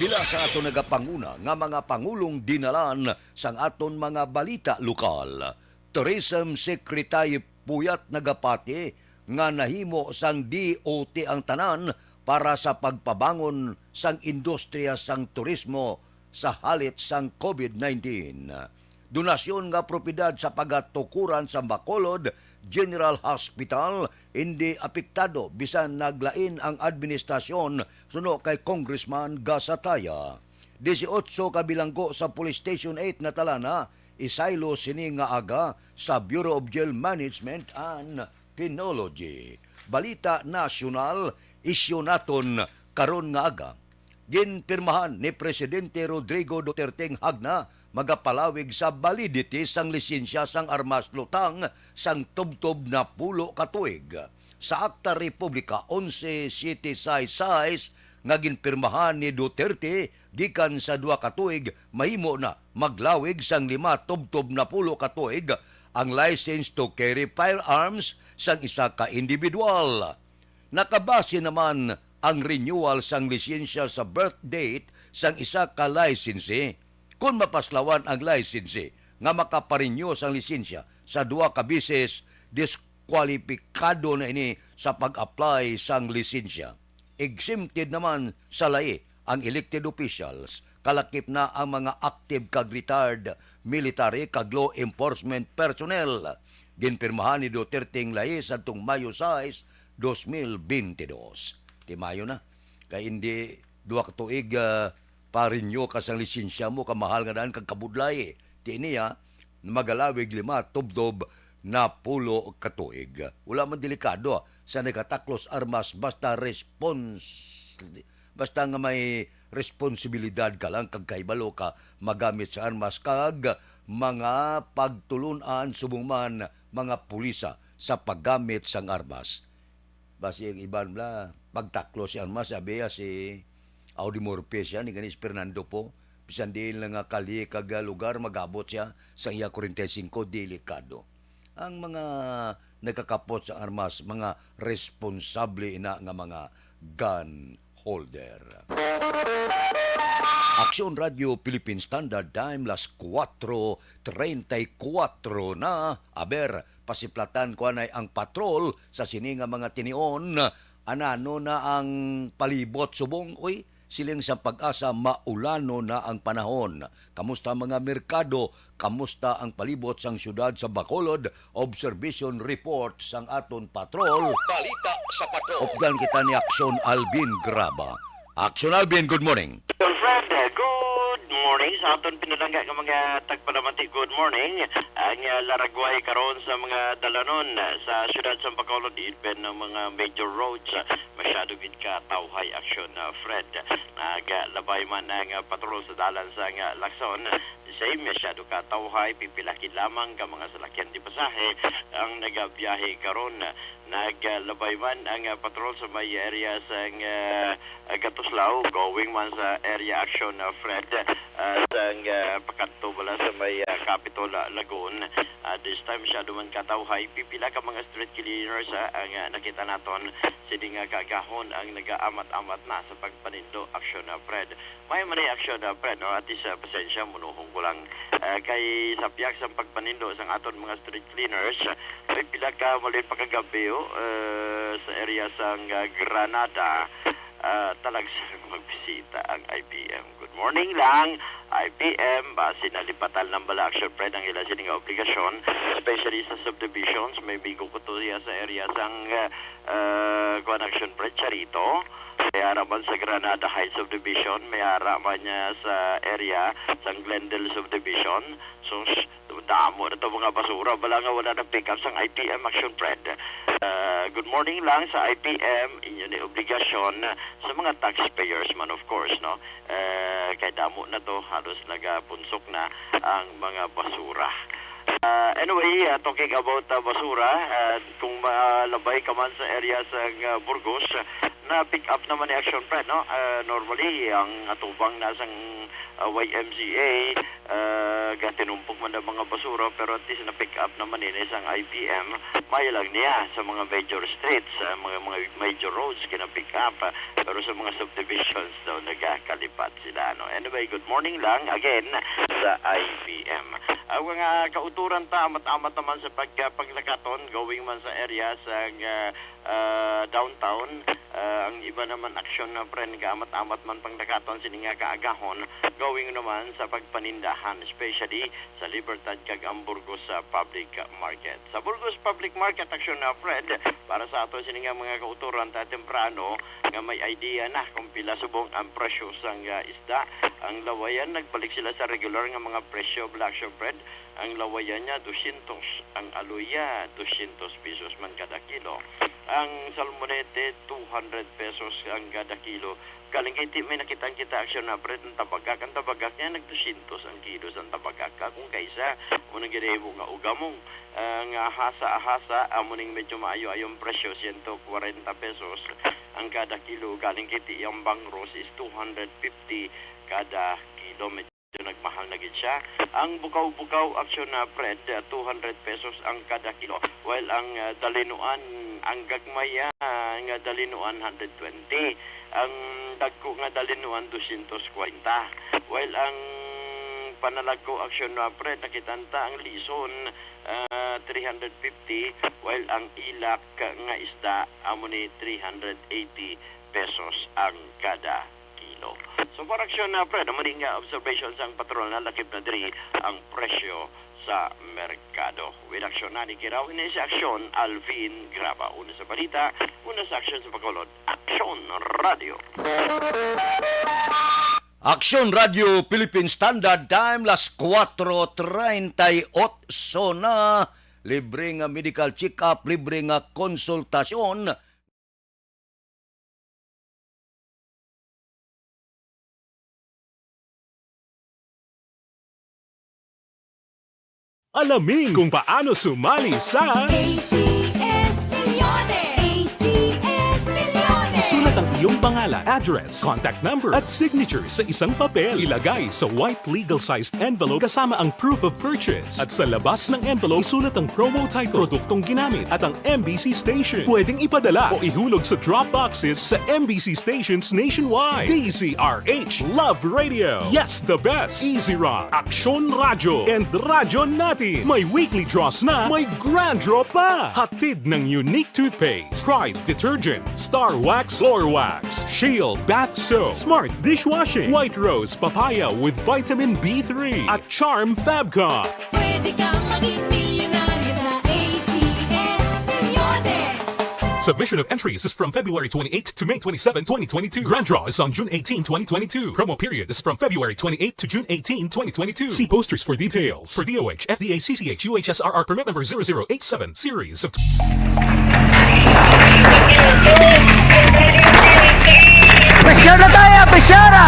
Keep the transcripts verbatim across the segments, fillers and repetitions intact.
Pila sa aton nagapanguna nga mga pangulong dinalan sang aton mga balita lokal. Tourism Secretary puyat nagapati nga nahimo sang D O T ang tanan para sa pagpabangon sang industriya sang turismo sa halit sang COVID nineteen. Donasyon nga propiedad sa pagatukuran sa Bacolod General Hospital hindi apektado bisan naglain ang administrasyon, suno kay Congressman Gasataya. Disiotso ka bilanggo sa Police Station eight nga talana isaylo sini nga aga sa Bureau of Jail Management and Penology. Balita nasyonal, isyu naton karon nga aga. Ginpirmahan ni Presidente Rodrigo Duterte ang hagna magapalawig sa validity sang lisensya sang armas lutang sang tubtob napulo ka tuig. Sa Akta Republika onse siete sais sais nga ginpirmahan ni Duterte gikan sa duha ka tuig, mahimo na maglawig sang lima tubtob napulo ka tuig ang license to carry firearms sang isa ka individual. Nakabase naman ang renewal sang lisensya sa birth date sang isa ka licensee. Kon mapaslawan ang licensee nga makaparenew sang lisensya sa duha ka beses, diskwalipikado na ini sa pag-apply sang lisensya. Exempted naman sa lahi ang elected officials, kalakip na ang mga active kag retired military kag law enforcement personnel. Ginpirmahan ni Duterte ang lahi sadtong Mayo sais, dos mil bente dos. Ti mayo na. Kay hindi duha ka tuig, ah, pa-renew ka sang lisensya mo, kamahal nga daan kag kabudlay. Ti niya, magalawig lima tubtob napulo ka tuig. Wala man delikado, ah, sa nagataklos armas basta respons-, basta nga may responsibilidad ka lang kag kahibalo ka magamit sa armas kag mga pagtulon-an subong man mga pulisa sa paggamit sang armas. Basi ang iban bala, pagtaklos sang armas, abi ya si Audimorpes ya, ni gani si Fernando Poe. Bisan diin lang nga kalye kag, ah, lugar, mag-abot siya sa iya forty-five, delikado. Ang mga nagkakapot sang armas, mga responsable ina nga mga gun holder. Aksyon Radio Philippine Standard Time, las kuwatro treinta y kuwatro na. Aber, pasiplatan ko anay ang patrol sa sini nga mga tinion. Anano na ang palibot subong? Uy, siling sang PAGASA, maulano na ang panahon. Kamusta mga merkado? Kamusta ang palibot sang siyudad sa Bacolod? Observation report sang aton patrol. Balita sa patrol. Updan kita ni Aksyon Alvin Graba. Aksyon Alvin, good morning. Sir Fred, good morning sa aton pinalangga nga mga tagpalamati. Good morning. Ang, ah, laragway karon sa mga dalanon sa siyudad sa Bacolod, even ang mga major roads, ah, masyado gid ka tawhay, Aksyon, ah, Fred. Nagalabay man ang, ah, patrol sa dalan sa, ah, Lacson. Same, masyado ka tawhay, pipila gid lamang ka mga salakyan di pasahe ang nagabiyahe karon. Naglabay man ang, ah, patrol sa may area sang, ah, Gatuslao, going man sa area, Aksyon, ah, Fred, ah, sang, ah, pakadto bala sa may, ah, Capitol, ah, Lagoon. Ah, this time, masyado man ka tawhay, pipila ka mga street cleaners, ah, ang, ah, nakita naton. Sini nga kaagahon ang nagaamat-amat na sa pagpanindo, Aksyon, ah, Fred. May man ni, Aksyon, ah, Fred, no? At least, ah, pasensya, munuhong ko lang. Ah, kay sa pihak sang pagpanindo sang aton mga street cleaners, ah, may pila ka mali pa kagabi, oh, ah, sa area sang, ah, Granada. Ah, talagsa magbisita ang I P M. Good morning lang, I P M. Basi nalipatan lang bala, Aksyon, Fred, ang ila sini nga obligasyon, especially sa subdivisions. May bigo ko to siya sa area sang, ah, ah, kuwan, Aksyon, Fred, Charito. May ara man sa Granada Heights Subdivision, may ara man niya sa area sang Glendale Subdivision. So, s-, damo na to mga basura. Bala nga wala na pick up sang I P M, Aksyon, Fred. Ah, good morning lang sa I P M. Inyo ni obligasyon sa mga taxpayers man, of course, no? Eh, kay damo na to, halos nagapunsok na ang mga basura. Ah, anyway, ah, talking about, ah, basura, ah, kung malabay ka man sa area sa, ah, Burgos, Na-pick up naman ni Action Fred, no? Ah, normally, ang atubang na sang, ah, Y M C A, ah, gatinumpok man ang mga basura, pero at least na-pick up naman ini sang I P M. May lang niya sa mga major streets, ah, mga, mga major roads, kina-pick up, ah, pero sa mga subdivisions daw, nagakalipat sila, no? Anyway, good morning lang again sa I P M. Ang mga kauturan ta, amat-amat naman sa pag-, ah, paglakaton, going man sa area sa, ah, ah, downtown, ah, ang iba naman aksyon na, friend, kaamat-amat man pang nakaton sini nga kaagahon, going naman sa pagpanindahan, especially sa Libertad kag ang Burgos sa public market. Sa Burgos public market, aksyon na, friend, para sa ato sini nga mga kauturan ta temprano nga may idea na kung pila subong ang presyo sang, ah, isda. Ang lawayan, nagbalik sila sa regular nga mga presyo, bala, aksyon, friend. Ang lawayan niya, dosyentos. Ang aluya, dosyentos pesos man kada kilo. Ang salmonete, two hundred pesos ang kada kilo. Galing kay ti-, may nakita kita aksyon na, friend, ang tabagak. Ang tabagak niya, nag-dosyentos ang kilo sa tabagak. Kung kaisa, mo nang ginahimo nga ugamong, ah, nga hasa-hasa, amo ning medyo maayo-ayong presyo, siyento kwarenta pesos ang kada kilo. Galing kay ti-, ang bangros is two hundred fifty kada kilo. Medyo nagmahal na gid siya. Ang bukaw-bukaw, aksyon na, friend, uh, two hundred pesos ang kada kilo. While ang, uh, dalinuan, ang gagmay, uh, nga dalinuan, hundred twenty. Ang dagko nga dalinuan, dosyentos kwarenta. While ang panalagko, aksyon na, friend, nakitanta ang lison, uh, three hundred fifty, while ang ilak nga isda, amo ni three hundred eighty pesos ang kada kilo. So, para aksyon na, friend, amo ni nga observation sang patronal, lakip na diri ang presyo sa merkado. With aksyon na ni Kiraw, ini si Aksyon Alvin Graba. Una sa balita, una sa aksyon sa pagkulod. Aksyon Radio. Aksyon Radio Philippine Standard Time, las cuatro treinta y ocho na. Libre nga medical check-up, libre nga konsultasyon. Alamin kung paano sumali sa A C S Milyones. A C S Milyones. Isulat ang iyong pangalan, address, contact number, at signature sa isang papel. Ilagay sa white legal-sized envelope kasama ang proof of purchase. At sa labas ng envelope, isulat ang promo title, produktong ginamit, at ang M B C station. Pwedeng ipadala o ihulog sa drop boxes sa M B C stations nationwide. D Z R H Love Radio. Yes, the best. Easy Rock, Aksyon Radyo, and Radyo Natin. May weekly draws na, may grand draw pa. Hatid ng Unique Toothpaste, Pride Detergent, Star Wax, Floor Wax, Shield Bath Soap, Smart Dishwashing, White Rose Papaya with Vitamin B three, at Charm Fabcon. Pwede kang maging milyonaryo sa A C S Milyones. Submission of entries is from February twenty-eighth to May twenty-seven, twenty twenty-two. Grand draw is on June eighteen, twenty twenty-two. Promo period is from February twenty-eighth to June eighteen, twenty twenty-two. See posters for details. For D O H, F D A, C C H, U H S R R permit number zero zero eight seven, series of Pressure na tayo! Pressure na!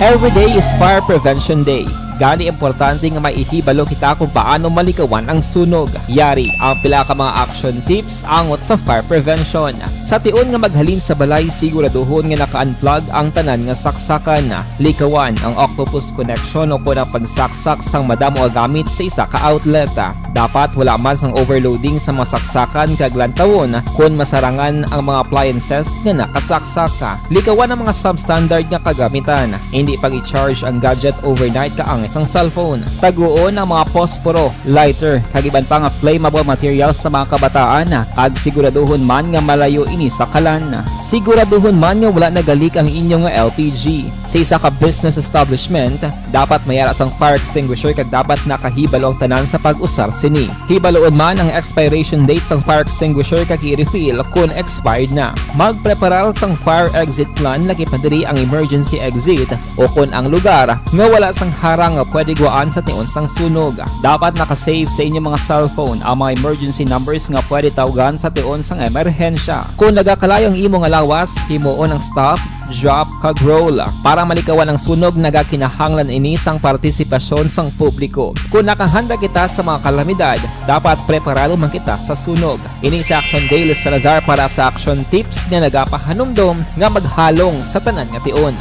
Every day is Fire Prevention Day. Gani, importante nga may ihibalo kita kung paano malikawan ang sunog. Yari ang pila ka mga action tips angot sa fire prevention. Sa tion nga maghalin sa balay, siguraduhon nga naka-unplug ang tanan nga saksakan. Likawan ang octopus connection o kon ang pagsaksak sang madamo nga gamit sa isa ka outlet. Dapat wala man sang overloading sa mga saksakan kag lantawon kon masarangan ang mga appliances nga nakasaksak. Likawan ang mga substandard nga kagamitan. Indi pag-i-charge ang gadget overnight kaangay sang cellphone. Taguon ang mga posporo, lighter, kag iban pa nga flammable materials sa mga kabataan, kag siguraduhon man nga malayo ini sa kalan. Siguraduhon man nga wala nagalik ang inyo nga L P G. Sa isa ka business establishment, dapat may ara sang fire extinguisher kag dapat nakahibalo ang tanan sa pag-usar sini. Hibaloon man ang expiration date sang fire extinguisher kag i-refill kon expired na. Magpreparar sang fire exit plan, lakip na diri ang emergency exit o kon ang lugar nga wala sang harang nga pwede guwaan sa tion sang sunog. Dapat naka-save sa inyo mga cellphone ang mga emergency numbers nga pwede tawgan sa tion sang emerhensya. Kon nagakalayo ang imo nga lawas, himuon ang stop drop, kag roll. Para malikawan ang sunog, nagakinahanglan ini sang partisipasyon sang publiko. Kon nakahanda kita sa mga kalamidad, dapat preparado man kita sa sunog. Ini si Action Dale Salazar para sa Action Tips nga nagapahanumdom nga maghalong sa tanan nga tion.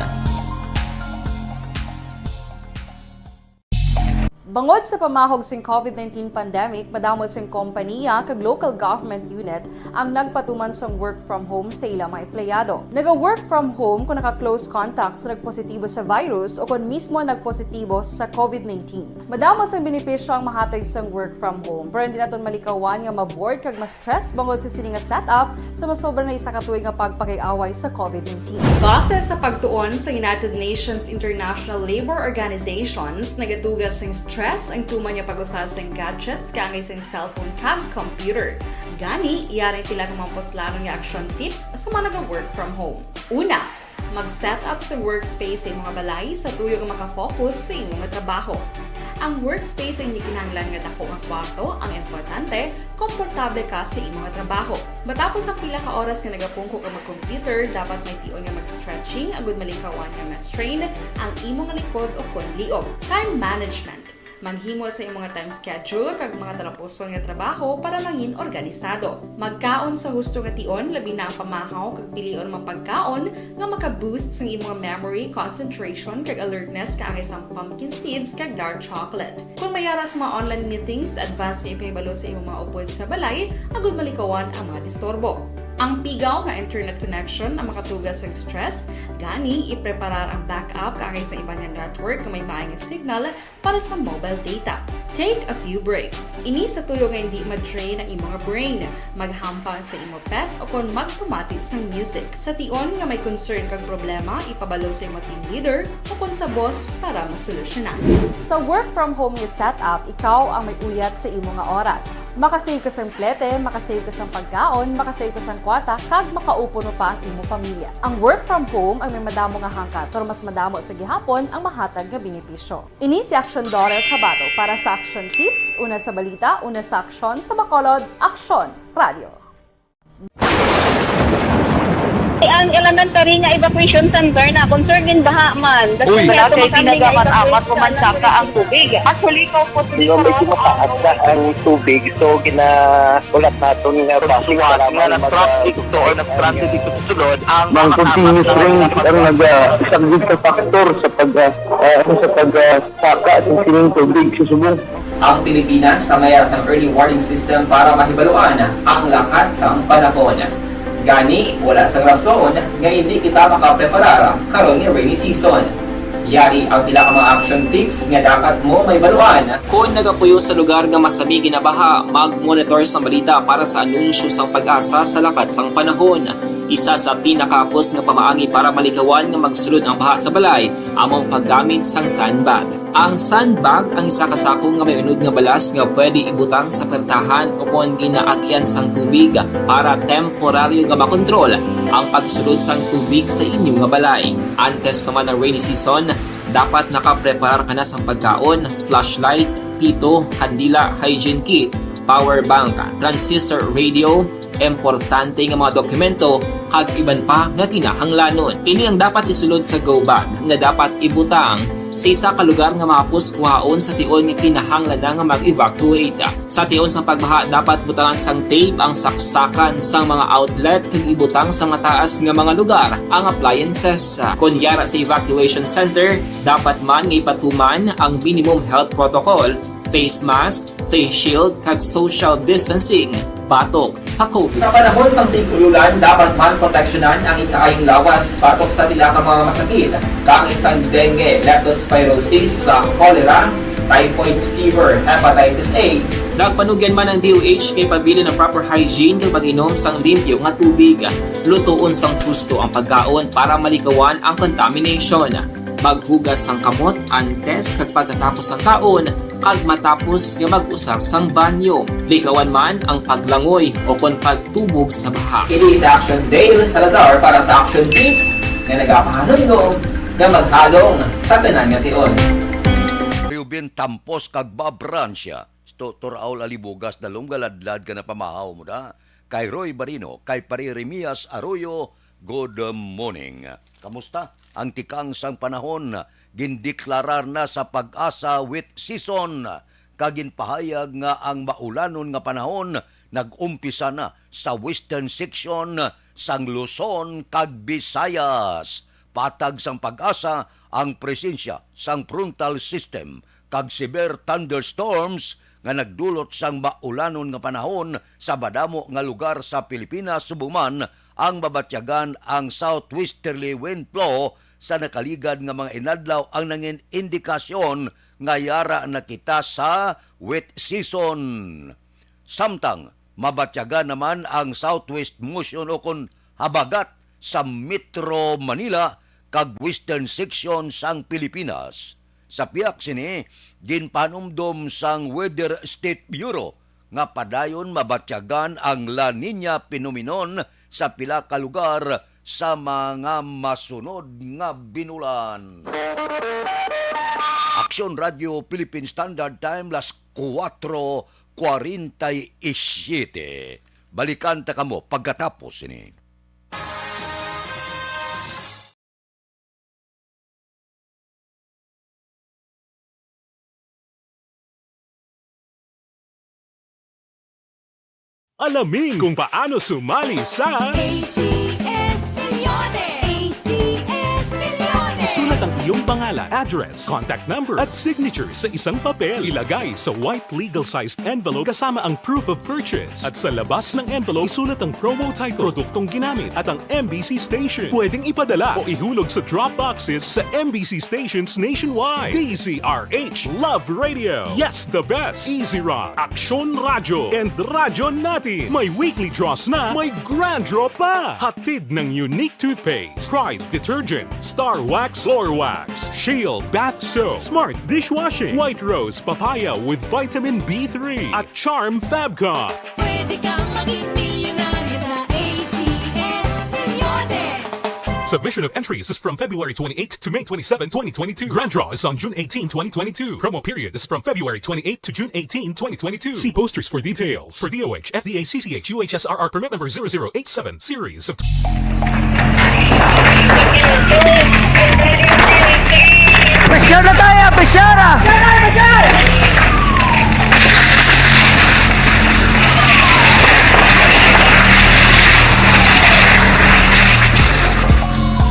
Bangod sa pamahog sing covid nineteen pandemic, madamo sing kompaniya kag local government unit ang nagpatuman sang work from home sa ila mga empleyado. Naga-work from home kon naka-close contact sa nagpositibo sa virus o kon mismo nagpositibo sa covid nineteen. Madamo sang benepisyo ang mahatag sang work from home, pero hindi naton malikawan nga ma-bored kag ma-stress bangod sa sini nga setup sa masobra na isa ka tuig nga pagpakig-away sa covid nineteen. Base sa pagtuon sa United Nations International Labour Organizations, nagatuga sing stress ang tuman nga pag-usa sing gadgets kaangay sing cellphone kag computer. Gani, yari ang pila ka mga puslanon nga action tips sa mga naga-work from home. Una, mag-set up sa workspace sa imo nga balay sa tuyo nga makafocus sa imo nga trabaho. Ang workspace ay hindi kinahanglan nga dako nga kwarto ang importante, komportable ka sa imo nga trabaho. Matapos ang pila ka oras nga nagapungko ka mag-computer, dapat may tion nga mag-stretching agud malikawan nga ma-strain ang imo nga likod o kon liog. Time management. Maghimo sa imo nga time schedule kag mga talapuson nga trabaho para mangin organisado. Magkaon sa husto nga tion, labi na ang pamahaw kag pilion mga pagkaon nga maka-boost sang imo nga memory, concentration, kag alertness kaangay sang pumpkin seeds kag dark chocolate. Kon may ara sa mga online meetings, advance nga ipahibalo sa imo mga upod sa balay agud malikawan ang mga disturbo. Ang pigaw nga internet connection ang makatuga sa stress, gani ipreparar ang backup kaangay sa iban nga network nga may maay nga signal para sa mobile data. Take a few breaks. Ini sa tuyo nga hindi ma-drain ang imo nga brain. Maghampang sa imo pet o kon magpamati sang music. Sa tion nga may concern kag problema, ipabalo sa imo team leader o kon sa boss para masolusyonan. Sa work from home nga setup, ikaw ang may uyat sa imo nga oras. Makasave ka sang plete, makasave ka sang pagkaon, makasave ka sang kwarta, kag makaupo pa ang imo pamilya. Ang work from home ang may madamo nga hangkat, pero mas madamo sa gihapon ang mahatag nga benepisyo. Ini si Action Daughter Kabato para sa Action Tips, una sa balita, una sa aksyon, sa Bacolod, Aksyon Radio. Ang elementary nga evacuation center na concern in baha man. Uy. Wala kay ginagaman-amat, pumansaka ang tubig. Actually, ikaw po, medyo mataas na ang tubig, so ginahulat naton nga basi nga nag-traffic to or nag-transit dito sa sulod ang mga continuous rain ang nag-, ah, isang big factor sa pag, ah, ah, ano, sa pag, ah, saka sa sining tubig sa subong. Ang Pilipinas sa mayara sang early warning system para mahibaluan ang lakat sang panahon. Gani, wala sang rason nga hindi kita makapreparar karon nga rainy season. Yari ang pila ka mga action tips nga dapat mo mahibaluan. Kon nagapuyo sa lugar nga masami ginabaha, mag-monitor sa balita para sa anunsyo sang PAGASA sa lakat sang panahon. Isa sa pinakahapos nga pamaagi para malikawan nga magsulod ang baha sa balay amo ang paggamit sang sandbag. Ang sandbag ang isa ka sako nga may unod nga balas nga pwede ibutang sa pertahan o kon ginaagyan sang tubig para temporaryo nga makontrol ang pagsulod sang tubig sa inyo nga balay. Antes pa man ang rainy season, dapat nakapreparar ka na sang pagkaon, flashlight, pito, kandila, hygiene kit, power bank, transistor radio, importante nga mga dokumento, kag iban pa nga kinahanglanon. Ini ang dapat isulod sa go bag nga dapat ibutang sa isa ka lugar nga mahapos kuhaon sa tion nga kinahanglan na nga mag-evacuate. Sa tion sang pagbaha, dapat butangan sang tape ang saksakan sang mga outlet kag ibutang sa mataas nga mga lugar ang appliances. Kon yara sa evacuation center, dapat man nga ipatuman ang minimum health protocol, face mask, face shield, kag social distancing batok sa covid. Sa panahon sang tig-ululan, dapat man proteksyonan ang ikaayong lawas batok sa pila ka mga masakit, kaangay sang dengue, leptospirosis, sa cholera, typhoid fever, hepatitis A. Nagpanugyan man ang D O H nga ipabilin ang proper hygiene kag pag-inom sang limpyo nga tubig. Lutoon sang husto ang pagkaon para malikawan ang contamination. Maghugas sang kamot antes kag pagkatapos sang kaon, kag matapos nga mag-usar sang banyo. Likawan man ang paglangoy o kon pagtubog sa baha. Ini si Action Dale Salazar para sa Action Tips nga nagapahanumdom nga maghalong sa tanan nga tion. Reuben Tampos kag Bob Rancia, Sto-, Toraol Alibugas, dalom galadlad ka na pamahaw mo da. Kay Roy Barino, kay Pare Remias Arroyo, Good morning. Kamusta ang tikang sang panahon? Gindeklarar na sa PAGASA wet season, kag ginpahayag nga ang maulanon nga panahon nag-umpisa na sa western section sang Luzon kag Visayas. Patag sang PAGASA ang presensya sang frontal system kag severe thunderstorms nga nagdulot sang maulanon nga panahon sa madamo nga lugar sa Pilipinas, subong man ang mabatyagan ang southwesterly wind flow sa nakaligad nga mga inadlaw ang nangin indikasyon nga yara na kita sa wet season. Samtang mabatyagan naman ang southwest motion o kon habagat sa Metro Manila kag western section sang Pilipinas. Sa pihak sini, ginpanumdom sang Weather State Bureau nga padayon mabatyagan ang La Niña phenomenon sa pila ka lugar sa mga masunod nga binulan. Aksyon Radio Philippine Standard Time, las kuwatro kwarenta y siyete. Balikan ta kamo pagkatapos sini. Alamin kung paano sumali sa A C S Milyones! A C S Milyones! Isulat ang iyong pangalan, address, contact number, at signature sa isang papel. Ilagay sa white legal-sized envelope kasama ang proof of purchase. At sa labas ng envelope, isulat ang promo title, produktong ginamit, at ang M B C station. Pwedeng ipadala o ihulog sa drop boxes sa M B C stations nationwide. D Z R H Love Radio. Yes, the best. Easy Rock, Aksyon Radyo, and Radyo Natin. May weekly draws na, may grand draw pa. Hatid ng Unique Toothpaste, Pride Detergent, Star Wax, Floor Wax, Shield Bath Soap, Smart Dishwashing, White Rose Papaya with Vitamin B three, at Charm Fabcon. Pwede kang maging milyonaryo sa A C S Milyones. Submission of entries is from February twenty-eight to May twenty-seven, twenty twenty-two. Grand draw is on June eighteen, twenty twenty-two. Promo period is from February twenty-eight to June eighteen, twenty twenty-two. See posters for details. For D O H, F D A, C C H, U H S R R permit number zero zero eight seven, series of Pressure na tayo, pressure!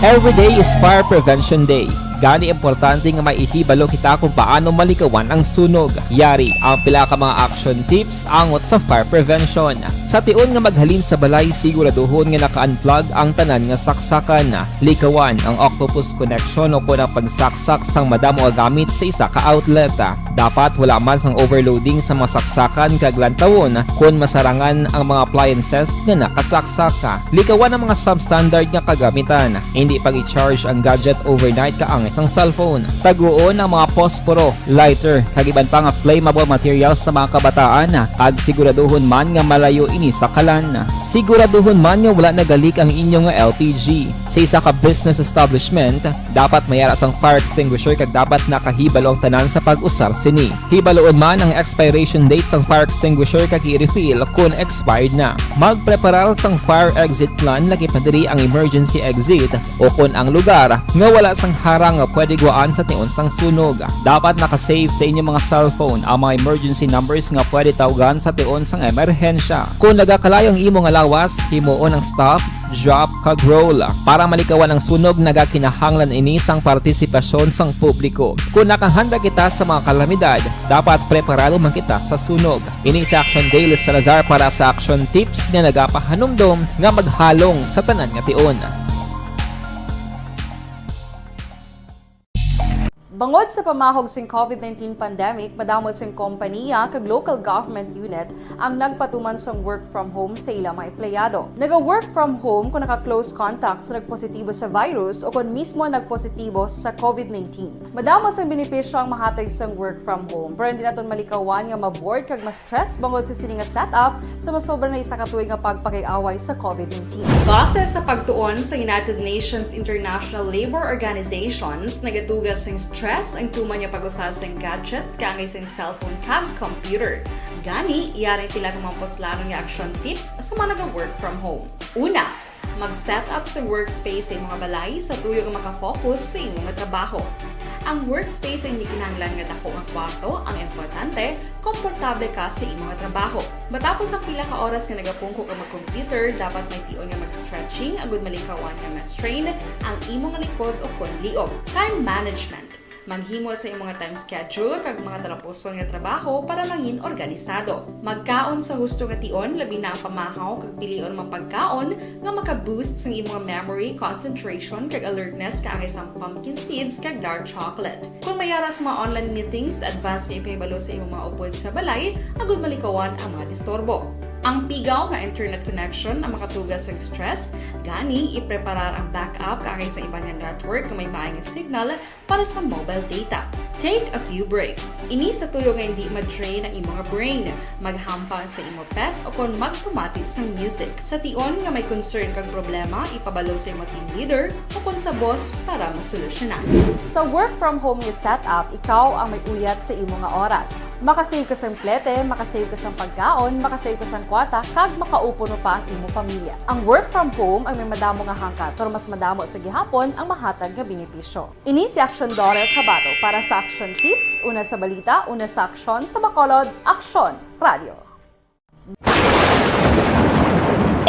Every day is Fire Prevention Day. Gani, importante nga maihibalo kita kung paano malikawan ang sunog. Yari ang pila ka mga action tips angot sa fire prevention. Sa tion nga maghalin sa balay, siguraduhon nga naka-unplug ang tanan nga saksakan. Likawan ang octopus connection o kon ang pagsaksak sang madamo nga gamit sa isa ka outlet. Dapat wala man sang overloading sa mga saksakan kag lantawon kon masarangan ang mga appliances nga nakasaksak. Likawan ang mga substandard nga kagamitan. Hindi pag-i-charge ang gadget overnight kaangay sang cellphone. Taguon ang mga posporo, lighter, kag iban pa nga flammable materials sa mga kabataan, kag siguraduhon man nga malayo ini sa kalan. Siguraduhon man nga wala nagalik ang inyo nga L P G. Sa isa ka business establishment, dapat may ara sang fire extinguisher kag dapat nakahibalo ang tanan sa pag-usar sini. Hibaloon man ang expiration date sang fire extinguisher kag i-refill kon expired na. Magpreparar sang fire exit plan, lakip na diri ang emergency exit o kon ang lugar nga wala sang harang nga pwede guwaan sa tion sang sunog. Dapat naka-save sa inyo mga cellphone ang mga emergency numbers nga pwede tawgan sa tion sang emerhensya. Kon nagakalayo ang imo nga lawas, himuon ang stop, drop, kag roll. Para malikawan ang sunog, nagakinahanglan ini sang partisipasyon sang publiko. Kon nakahanda kita sa mga kalamidad, dapat preparado man kita sa sunog. Ini si Action Daily Salazar para sa Action Tips nga nagapahanumdom nga maghalong sa tanan nga tion. Bangod sa pamahog sing COVID nineteen pandemic, madamo sing kompaniya kag local government unit ang nagpatuman sang work from home sa ila mga empleyado. Naga-work from home kon naka-close contact sa nagpositibo sa virus o kon mismo nagpositibo sa COVID nineteen. Madamo sang benepisyo ang mahatag sang work from home, pero hindi naton malikawan nga ma-bored kag ma-stress bangod sa sini nga setup sa masobra na isa ka tuig nga pagpakig-away sa COVID nineteen. Base sa pagtuon sa United Nations International Labour Organizations, nagaduga sing stress ang tuman nga pag-usar sing gadgets kaangay sing cellphone kag computer. Gani, yari ang pila ka mga puslanon nga action tips sa mga naga-work from home. Una, Mag-set up sa workspace sa imong balay sa tuyo nga makafocus sa imong trabaho. Ang workspace ay hindi kinahanglan nga dako nga kwarto. Ang importante, komportable ka sa imong trabaho. Matapos ang pila ka oras nga nagapungko ka mag-computer, dapat may tion nga mag-stretching agud malikawan nga ma-strain ang imong likod o kon liog. Time management. Maghimo sa imong time schedule kag mga talapuson nga trabaho para mangin organisado. Magkaon sa husto nga tion, labi na ang pamahaw kag pilion mga pagkaon nga maka-boost sang imong memory, concentration, kag alertness, kaangay sang pumpkin seeds kag dark chocolate. Kung may ara sa mga online meetings, advance nga ipahibalo sa imong mga upod sa balay agud malikawan ang mga disturbo. Ang pigaw nga internet connection ang makatuga sa stress, gani ipreparar ang backup kaangay sa iban nga network nga may maay nga signal para sa mobile data. Take a few breaks. Ini sa tuyo nga hindi ma-drain ang imong brain. Maghampang sa imo pet o kon magpamati sang music. Sa tion nga may concern kag problema, ipabalo sa imo team leader o kon sa boss para masolusyonan. Sa work from home nga setup, ikaw ang may uyat sa imo nga oras. Makasave ka sang plete, makasave ka sang pagkaon, makasave ka sang kwarta, kag makaupo pa ang imo pamilya. Ang work from home ang may madamo nga hangkat, pero mas madamo sa gihapon ang mahatag nga benepisyo. Ini si Action Dorel Cabato para sa Action Tips, una sa balita, una sa aksyon, sa Bacolod, Aksyon Radio.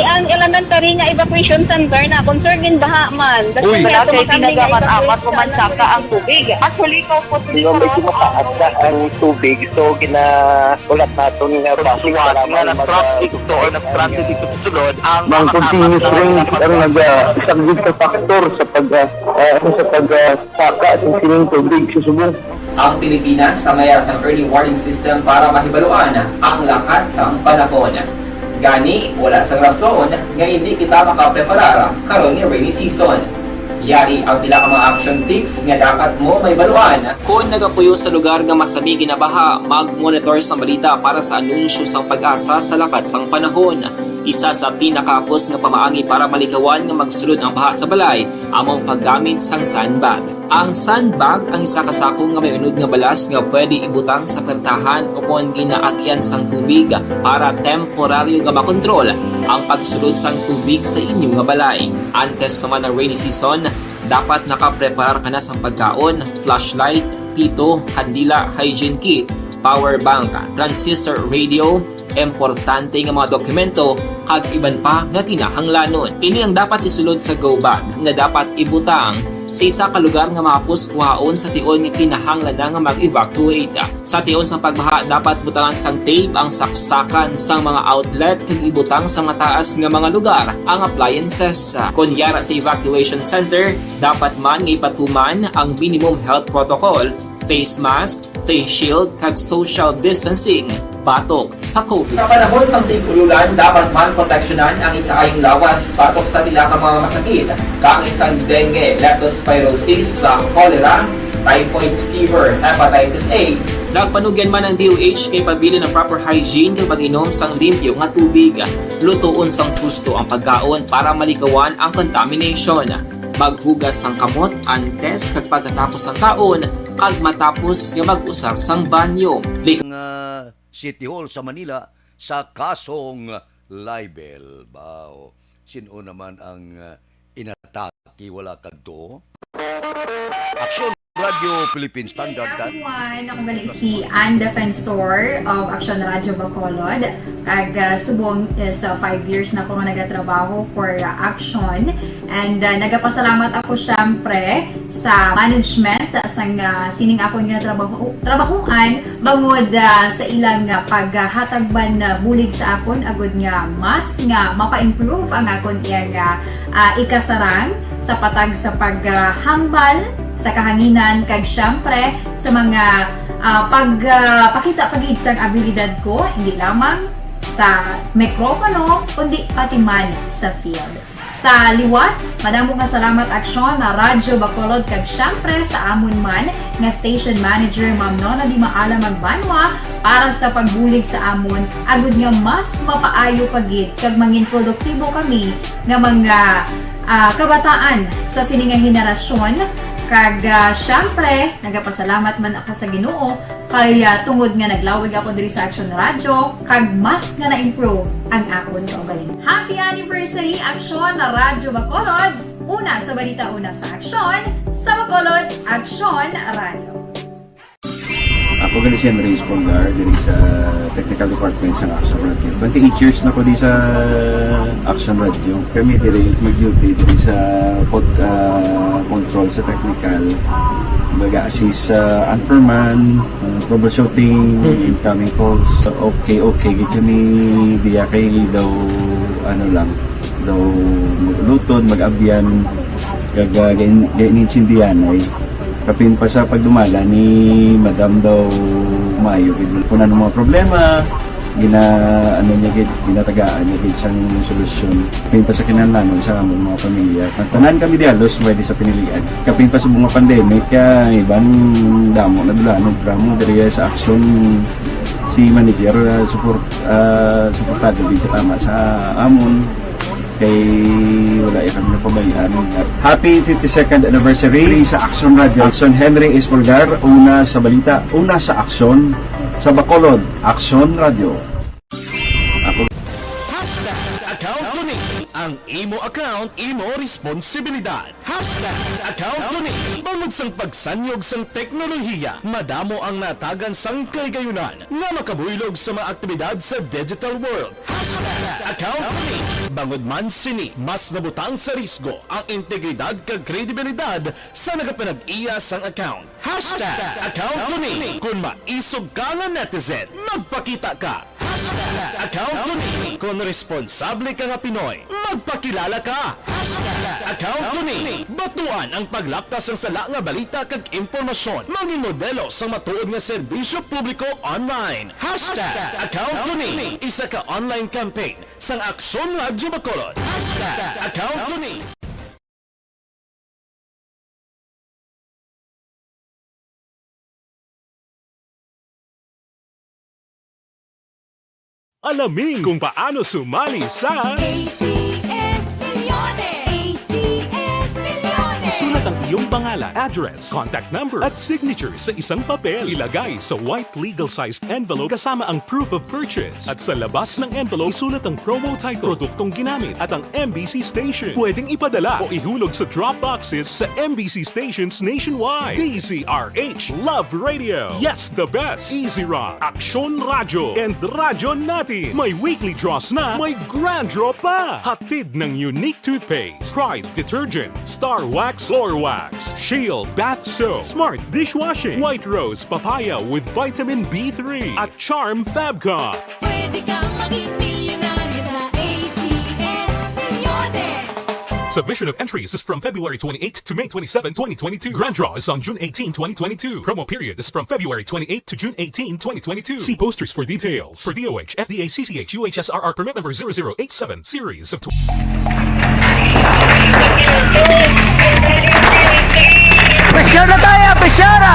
Ang elementary nga evacuation center na concerned din baha man. Uy. Wala kay tinaga man amat o mansaka ang tubig. Actually, ikaw po, di ba, medyo mataas na ang tubig, so ginaulat naton nga basi nga nag-traffic to or nag-transit dito sa sulod ang mga continuous rain ang nag-, ah, isang good factor sa pag, ah, ah, sa pag, ah, saka sa sining tubig sa subong. Ang Pilipinas ang may sang early warning system para mahibaluan ang lakat sang panahon. Gani, wala sang rason nga hindi kita makapreparar karon nga rainy season. Yari ang pila ka mga action tips nga dapat mo mahibaluan. Kon nagapuyo sa lugar nga masami ginabaha, mag-monitor sa balita para sa anunsyo sang PAGASA sa lakat sang panahon. Isa sa pinakahapos nga pamaagi para malikawan nga magsulod ang baha sa balay amo ang paggamit sang sandbag. Ang sandbag ang isa ka sako nga may unod nga balas nga pwede ibutang sa pertahan o kon ginaagian sang tubig para temporaryo nga makontrol ang pagsulod sang tubig sa inyo nga balay. Antes pa man ang rainy season, dapat nakapreparar ka na sang pagkaon, flashlight, pito, kandila, hygiene kit, power bank, transistor radio, importante nga mga dokumento, kag iban pa nga kinahanglanon. Ini ang dapat isulod sa go bag nga dapat ibutang sa isa ka lugar nga mahapos kuhaon sa tion nga kinahanglan na nga mag-evacuate. Sa tion sang pagbaha, dapat butangan sang tape ang saksakan sang mga outlet kag ibutang sa mataas nga mga lugar ang appliances. Kon yara sa evacuation center, dapat man nga ipatuman ang minimum health protocol, face mask, face shield, kag social distancing batok sa COVID. Sa panahon sang tig-ululan, dapat man proteksyonan ang ikaayong lawas batok sa pila ka mga masakit, kaangay sang dengue, leptospirosis, sa cholera, typhoid fever, hepatitis A. Nagpanugyan man ang D O H kay pabilin ang proper hygiene kag pag-inom sang limpyo nga tubig. Lutoon sang husto ang pagkaon para malikawan ang contamination. Maghugas sang kamot antes kag pagkatapos sang kaon, kag matapos nga mag-usar sang banyo. Lik- Nga City Hall sa Manila sa kasong libel. Bao, sin-o naman ang, uh, inatake, wala kadto? Aksyon Radio Philippine Standard Time. Hi, everyone. Ako gali si Ann Defensor of Action Radio Bacolod. Kag, uh, subong is, uh, five years na ako nga nagatrabaho for, uh, Action. And, uh, nagapasalamat ako, syempre, sa management, uh, sang, uh, sining akon nga trabaho, trabahoan, bangod, ah, sa ilang, ah, paghatag man, ah, bulig sa akon agud nga mas nga mapa-improve ang akon iyang, ah, ah, ikasarang sa patag sa paghambal sa kahanginan kag siyempre sa mga, ah, pag, ah, pakita pa gid sang abilidad ko, hindi lamang sa mikropono kundi pati man sa field. Sa liwat, madamo nga salamat, Aksyon, na Radyo Bacolod, kag siyempre sa amon man nga station manager, Ma'am Nona Di Maala Magbanwa, para sa pagbulig sa amon, agud nga mas mapaayo pa gid kag mangin produktibo kami nga mga, ah, kabataan sa sini nga henerasyon. Kag, ah, siyempre, nagapasalamat man ako sa Ginoo Kay, ah, tungod nga naglawig ako diri sa Aksyon Radyo, kag mas nga na-improve ang akon kaugalingon. Happy anniversary, Aksyon Radyo Bacolod! Una sa balita, una sa aksyon, sa Bacolod, Aksyon Radyo. Ako gali si Henry Espolgar, diri sa technical department sa Aksyon Radyo. Twenty-eight years na ko di sa Aksyon Radyo. Kami diri mag-duty diri sa pod-, ah, control sa technical. Mag-assist sa anchorman, ah, troubleshooting, Mhm. incoming calls. Okay, okay, gid kami diya kay daw, ano lang, daw mag-ulutod, mag-abyan, kag, ah, gain-, gainintindihan ay. Kapin pa sa pagdumala ni Madam daw maayo gid. Kung ano mga problema, gina-, ano niya gid, ginatagaan niya gid sang solusyon. Kapin pa sa kinahanglanon sa among mga pamilya. Ang tanan kami di halos pwede sa pinilian. Kapin pa sa mga pandemic, kaya iban damo na dulanon, drama, diri sa aksyon si manager, ah, support, ah, suportado gid tama sa amon. Kay wala ya kami napabayaan. Happy fifty-second anniversary sa Aksyon Radyo. Aksyon Henry Espolgar, una sa balita, una sa aksyon, sa Bacolod, Aksyon Radyo. Ako. Hashtag account ko ni. Ang imo account, imo responsibilidad. Hashtag account ko ni. Bangod sang pagsanyog sang teknolohiya, madamo ang natagan sang kahigayunan nga makabuylog sa mga aktibidad sa digital world. Hashtag account ko ni. Bangod man sini, mas nabutang sa risgo ang integridad kag kredibilidad sa nagapanag-iya sang account. Hashtag account ko ni. Kon maisog ka nga netizen, magpakita ka. Hashtag account ko ni. Kon responsable ka nga Pinoy, magpakilala ka. Hashtag account ko ni. Batuan ang paglapta sang sala nga balita kag impormasyon. Mangin modelo sang matuod nga serbisyo publiko online. Hashtag account ko ni. Isa ka online campaign sang Aksyon Radyo Bacolod. Hashtag account ko ni. Alamin kung paano sumali sa A C S Milyones! A C S Milyones! Isulat ang iyong pangalan, address, contact number, at signature sa isang papel. Ilagay sa white legal-sized envelope kasama ang proof of purchase. At sa labas ng envelope, isulat ang promo title, produktong ginamit, at ang M B C station. Pwedeng ipadala o ihulog sa drop boxes sa M B C stations nationwide. D Z R H, Love Radio. Yes, the best. Easy Rock, Aksyon Radyo, and Radyo Natin. May weekly draws na, may grand draw pa. Hatid ng Unique Toothpaste, Pride Detergent, Star Wax Floor Wax, Shield Bath Soap, Smart Dishwashing, White Rose Papaya with Vitamin B three, at Charm Fab Cup. Pwede kang maging milyonaryo sa A C S Milyones. Submission of entries is from February twenty-eighth to May twenty-seven, twenty twenty-two. Grand draw is on June eighteen, twenty twenty-two. Promo period is from February twenty-eighth to June eighteen, twenty twenty-two. See posters for details. For D O H, F D A, C C H, U H S R R permit number zero zero eight seven, series of tw- Pressure na tayo! Pressure na!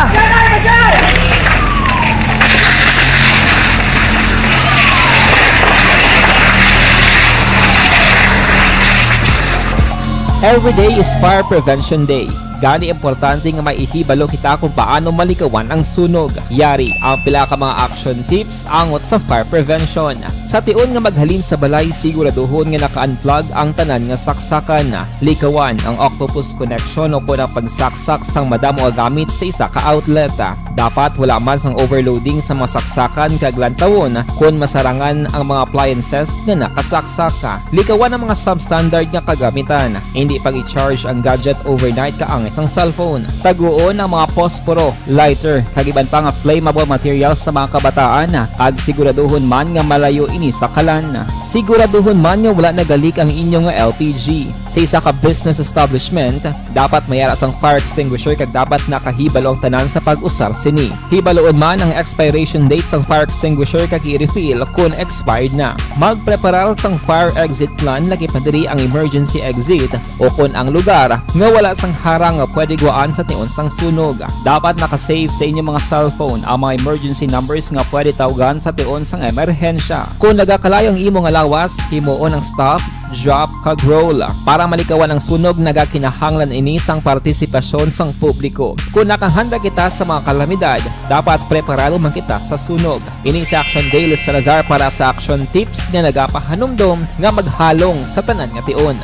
Every day is Fire Prevention Day. Gani, importante nga may ihibalo kita kung paano malikawan ang sunog. Yari ang pila ka mga action tips angot sa fire prevention. Sa tion nga maghalin sa balay, siguraduhon nga naka-unplug ang tanan nga saksakan. Likawan ang octopus connection o kon ang pagsaksak sang madamo nga gamit sa isa ka outlet. Dapat wala man sang overloading sa mga saksakan kag lantawon kon masarangan ang mga appliances nga nakasaksak. Likawan ang mga substandard nga kagamitan. Indi pag-i-charge ang gadget overnight kaangay sang cellphone. Taguon ang mga posporo, lighter, kag iban pa nga flammable materials sa mga kabataan, kag siguraduhon man nga malayo ini sa kalan. Siguraduhon man nga wala nagalik ang inyo nga L P G. Sa isa ka business establishment, dapat may ara sang fire extinguisher kag dapat nakahibalo ang tanan sa pag-usar sini. Hibaluon man ang expiration date sang fire extinguisher kag i-refill kon expired na. Magpreparar sang fire exit plan, lakip na diri ang emergency exit o kon ang lugar nga wala sang harang nga pwede gwaan sa tion sang sunog. Dapat naka-save sa inyo mga cellphone ang mga emergency numbers nga pwede tawgan sa tion sang emerhensya. Kung nagakalayo ang imo nga lawas, himuon ang stop, drop, kag roll. Para malikawan ang sunog, nagakinahanglan ini sang partisipasyon sang publiko. Kung nakahanda kita sa mga kalamidad, dapat preparado man kita sa sunog. Ini si Action Dale Salazar para sa Action Tips nga nagapahanumdom nga maghalong sa tanan nga tion.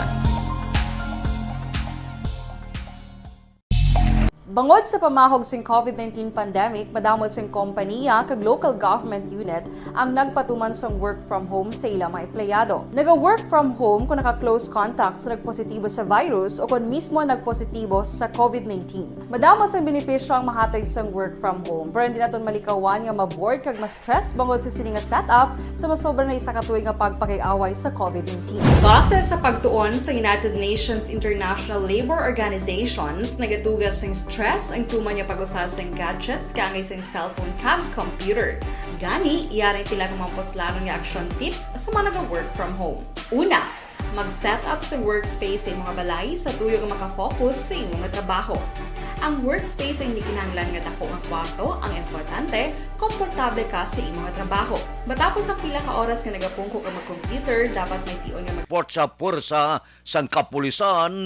Bangod sa pamahog sing COVID nineteen pandemic, madamo sing kompaniya kag local government unit ang nagpatuman sang work from home sa ila mga empleyado. Naga-work from home kung naka-close contact sa nagpositibo sa virus o kon mismo nagpositibo sa COVID nineteen. Madamo sang benepisyo ang mahatag sang work from home, pero hindi naton malikawan nga ma-bored kag ma-stress bangod sa sini nga setup sa masobra na isa ka tuig nga pagpakig-away sa COVID nineteen. Base sa pagtuon sa United Nations International Labour Organizations, nagatuga sing stress ang tuman nga pag-usa sing gadgets kaangay sing cellphone kag computer. Gani, yari sila nga mga puslanon nga action tips sa mga naga-work from home. Una, mag-set up sa workspace sa imong balay sa tuyo nga makafocus sa imong trabaho. Ang workspace ay hindi kinahanglan nga dako nga kwarto, ang importante, komportable ka sa imong trabaho. Matapos ang pila ka oras nga nagapungko ka mag-computer, dapat may tion nga mag- Report sa pwersa sang kapulisan,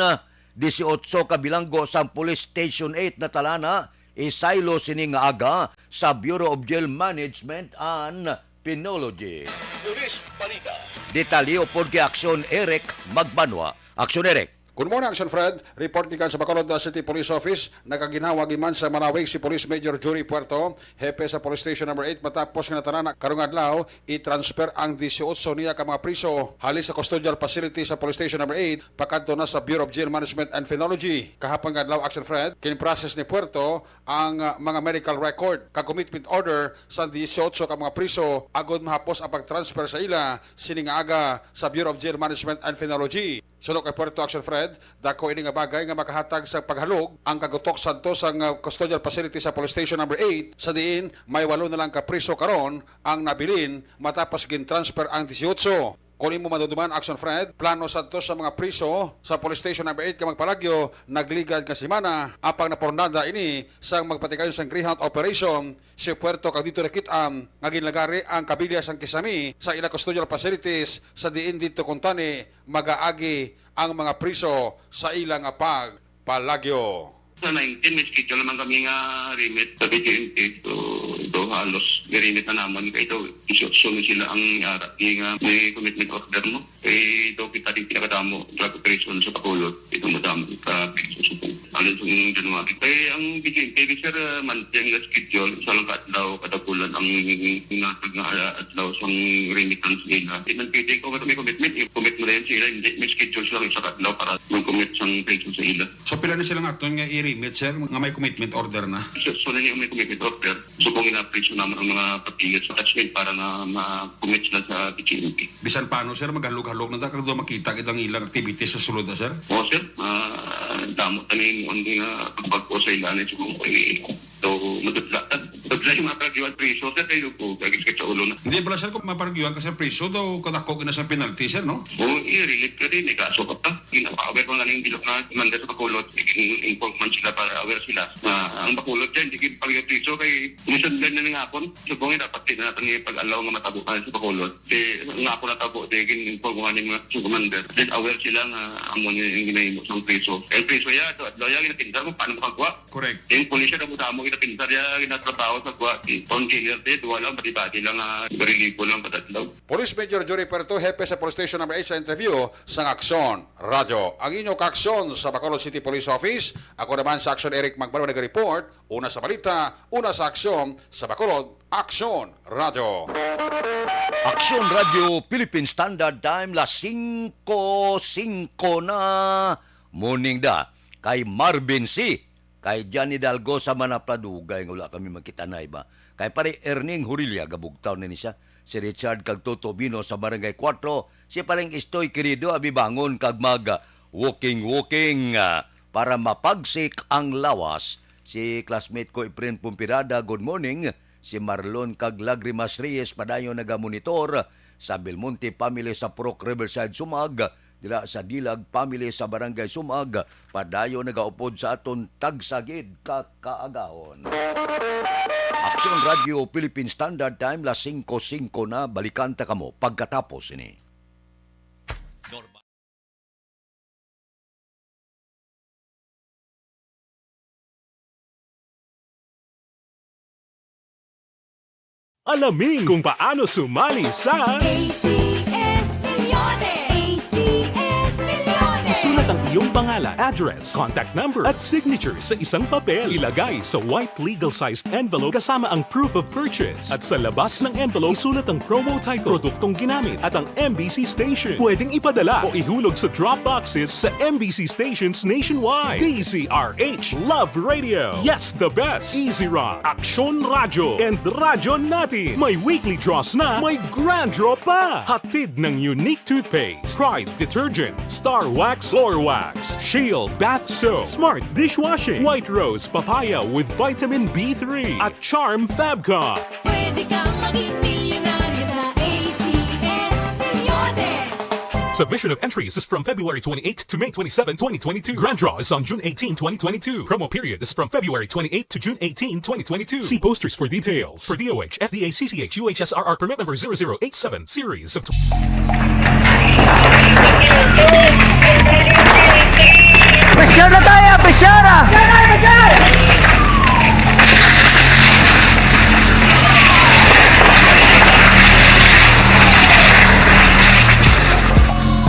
disiotso ka bilanggo sang Police Station eight natalana, isaylo sini nga aga sa Bureau of Jail Management and Penology. Police Balita. Detalye upod kay Aksyon Eric Magbanwa. Aksyon Eric. Good morning, Action Fred. Report gikan sa Bacolod City Police Office. Nakaginhawa giman sa Manawig si Police Major Jury Puerto, hepe sa Police Station Number eight, matapos nga natalana karong adlaw i-transfer ang disiotso niya ka mga priso halin sa custodial facility sa Police Station Number eight pakadto na sa Bureau of Jail Management and Penology. Kahapon nga adlaw, Action Fred, ginprocess ni Puerto ang, ah, mga medical record kag commitment order sa disiotso ka mga priso agod mahapos ang pag-transfer sa ila sini nga aga sa Bureau of Jail Management and Penology. Suno kay Puerto, Action Fred, dako ini nga bagay nga makahatag sa paghalog ang kagutok sadto sang, ah, custodial facility sa Police Station Number eight, sa diin may walo na lang ka priso karon ang nabilin matapos gin-transfer ang disiotso. Kon imo madumduman, Action Fred, plano sadto sa mga priso sa Police Station Number eight nga magpalagyo nagligad nga semana, apang napurnada ini sang magpatigayon sang Greyhound operation si Puerto, kag dito nakit-an nga ginlagari ang kabilya sang kisami sa ila custodial facilities, sa diin dito kuntani magaagi ang mga priso sa ila nga pagpalagyo. Sa nineteen, may schedule naman kami nga remit sa B J M P. So, ito halos may remit na naman. Kaya ito, isu-, sunod sila ang yara. Di nga may commitment order mo. Kaya ito, kita din pinakadamo drug operation sa Bacolod. Ito madamo ka piso sa Cebu. Halos yung January. Kaya ang B J M P, sir, ah, monthly ang schedule. Isa lang ka adlaw, kada bulan ang hinatag nga, ah, adlaw sang remittance nila. Di man pwede kung may commitment, i-commit mo na yan sa ila. Hindi, may schedule silang isa ka adlaw para mag-commit sang peso sa ila. So, pila na sila nga aton nga i-remit, sir, nga may commitment order na? So, so na niya may commitment order. Subong nga na-approve naman ang mga papilis sa attachment para nga ma-commit sila sa B J M P. Bisan paano, sir, maghalog-halog na ta, kag daw makita gid ang ilang activities sa sulod, ah, sir? Oo, sir. Ah, damo tani mo nga pagbag-o sa ila na subong ko ini. So, madudla ta. Madudla yung mga paragyuan priso, sir, kayo po, kag sa ulo na. Hindi pala, sir, kung maparagyuan ka sa priso, daw kadako gina sa penalty, sir, no? Oo, i-relate ka din, may kaso ka pa. Ginawa-aware ko nga ning bilog nga commander sa Bacolod. In-, inform man sila para aware sila. Na ang Bacolod dyan, di gid pag-, priso kay nisundan na nga akon. Subong nga dapat di na natin yung pag-allow nga matabo ka sa Bacolod. Di nga ako natabo, di gin-inform ko nga ning mga commander. Then aware sila nga amo ni yung ginahimo sang priso. Kay priso ya, to adlaw ya, ginapinta mo, paano makagwa? Correct. Yung pulisya, damo-damo, ginapinta ya, ginatrabaho sa gwa. Di, town cleaner, di, duwa lang, bati-bati lang, ah, gariligo lang, kada adlaw. Police Major Jory Puerto, hepe sa Police Station Number eight, sa interview sang Aksyon Radyo. Ang inyo kaaksyon sa Bacolod City Police Office. Ako naman sa Aksyon, Eric Magbanwa, nag-report. Una sa balita, una sa aksyon, sa Bacolod, Aksyon Radyo. Aksyon Radyo, Philippine Standard Time, las singko singko na. Morning da, kay Marvin C. Kay Johnny Dalgo sa Manapla, dugay nga wala kami magkita na iba. Kay Pare Erning Hurilla, gabugtaw na ni siya. Si Richard kag Toto Bino sa Barangay Cuatro, si Pareng Istoy Querido, abibangon kag mag walking-walking, ah, para mapagsik ang lawas. Si classmate ko, Efren Pumpirada, good morning. Si Marlon kag Lagrimas Reyes, padayon nagamonitor sa Belmonte family sa Purok Riverside, Sumag. dira sa Dilag Family sa Barangay Sumag, padayon nagaupod sa aton tagsa gid ka kaagahon. Aksyon Radio Philippine Standard Time, las singko singko na. Balikan ta kamo pagkatapos ini. Alamin kung paano sumali sa A C S Milyones! A C S Milyones! Isulat ang iyong pangalan, address, contact number, at signature sa isang papel. Ilagay sa white legal-sized envelope kasama ang proof of purchase. At sa labas ng envelope, isulat ang promo title, produktong ginamit, at ang M B C station. Pwedeng ipadala o ihulog sa drop boxes sa M B C stations nationwide. D Z R H Love Radio. Yes, the best. Easy Run, Aksyon Radyo, and Radyo Natin. May weekly draws na, may grand draw pa. Hatid ng Unique Toothpaste, Pride Detergent, Star Wax, Floor Wax, Shield Bath Soap, Smart Dishwashing, White Rose Papaya with Vitamin B three, at Charm Fabcon. Pwede kang maging milyonaryo sa A C S Milyones. Submission of entries is from February twenty-eight to May twenty-seven, twenty twenty-two. Grand draw is on June eighteen, twenty twenty-two. Promo period is from February twenty-eight to June eighteen, twenty twenty-two. See posters for details. For D O H, F D A, C C H, U H S R R permit number zero zero eight seven, series of tw- Pressure na tayo! Pressure na!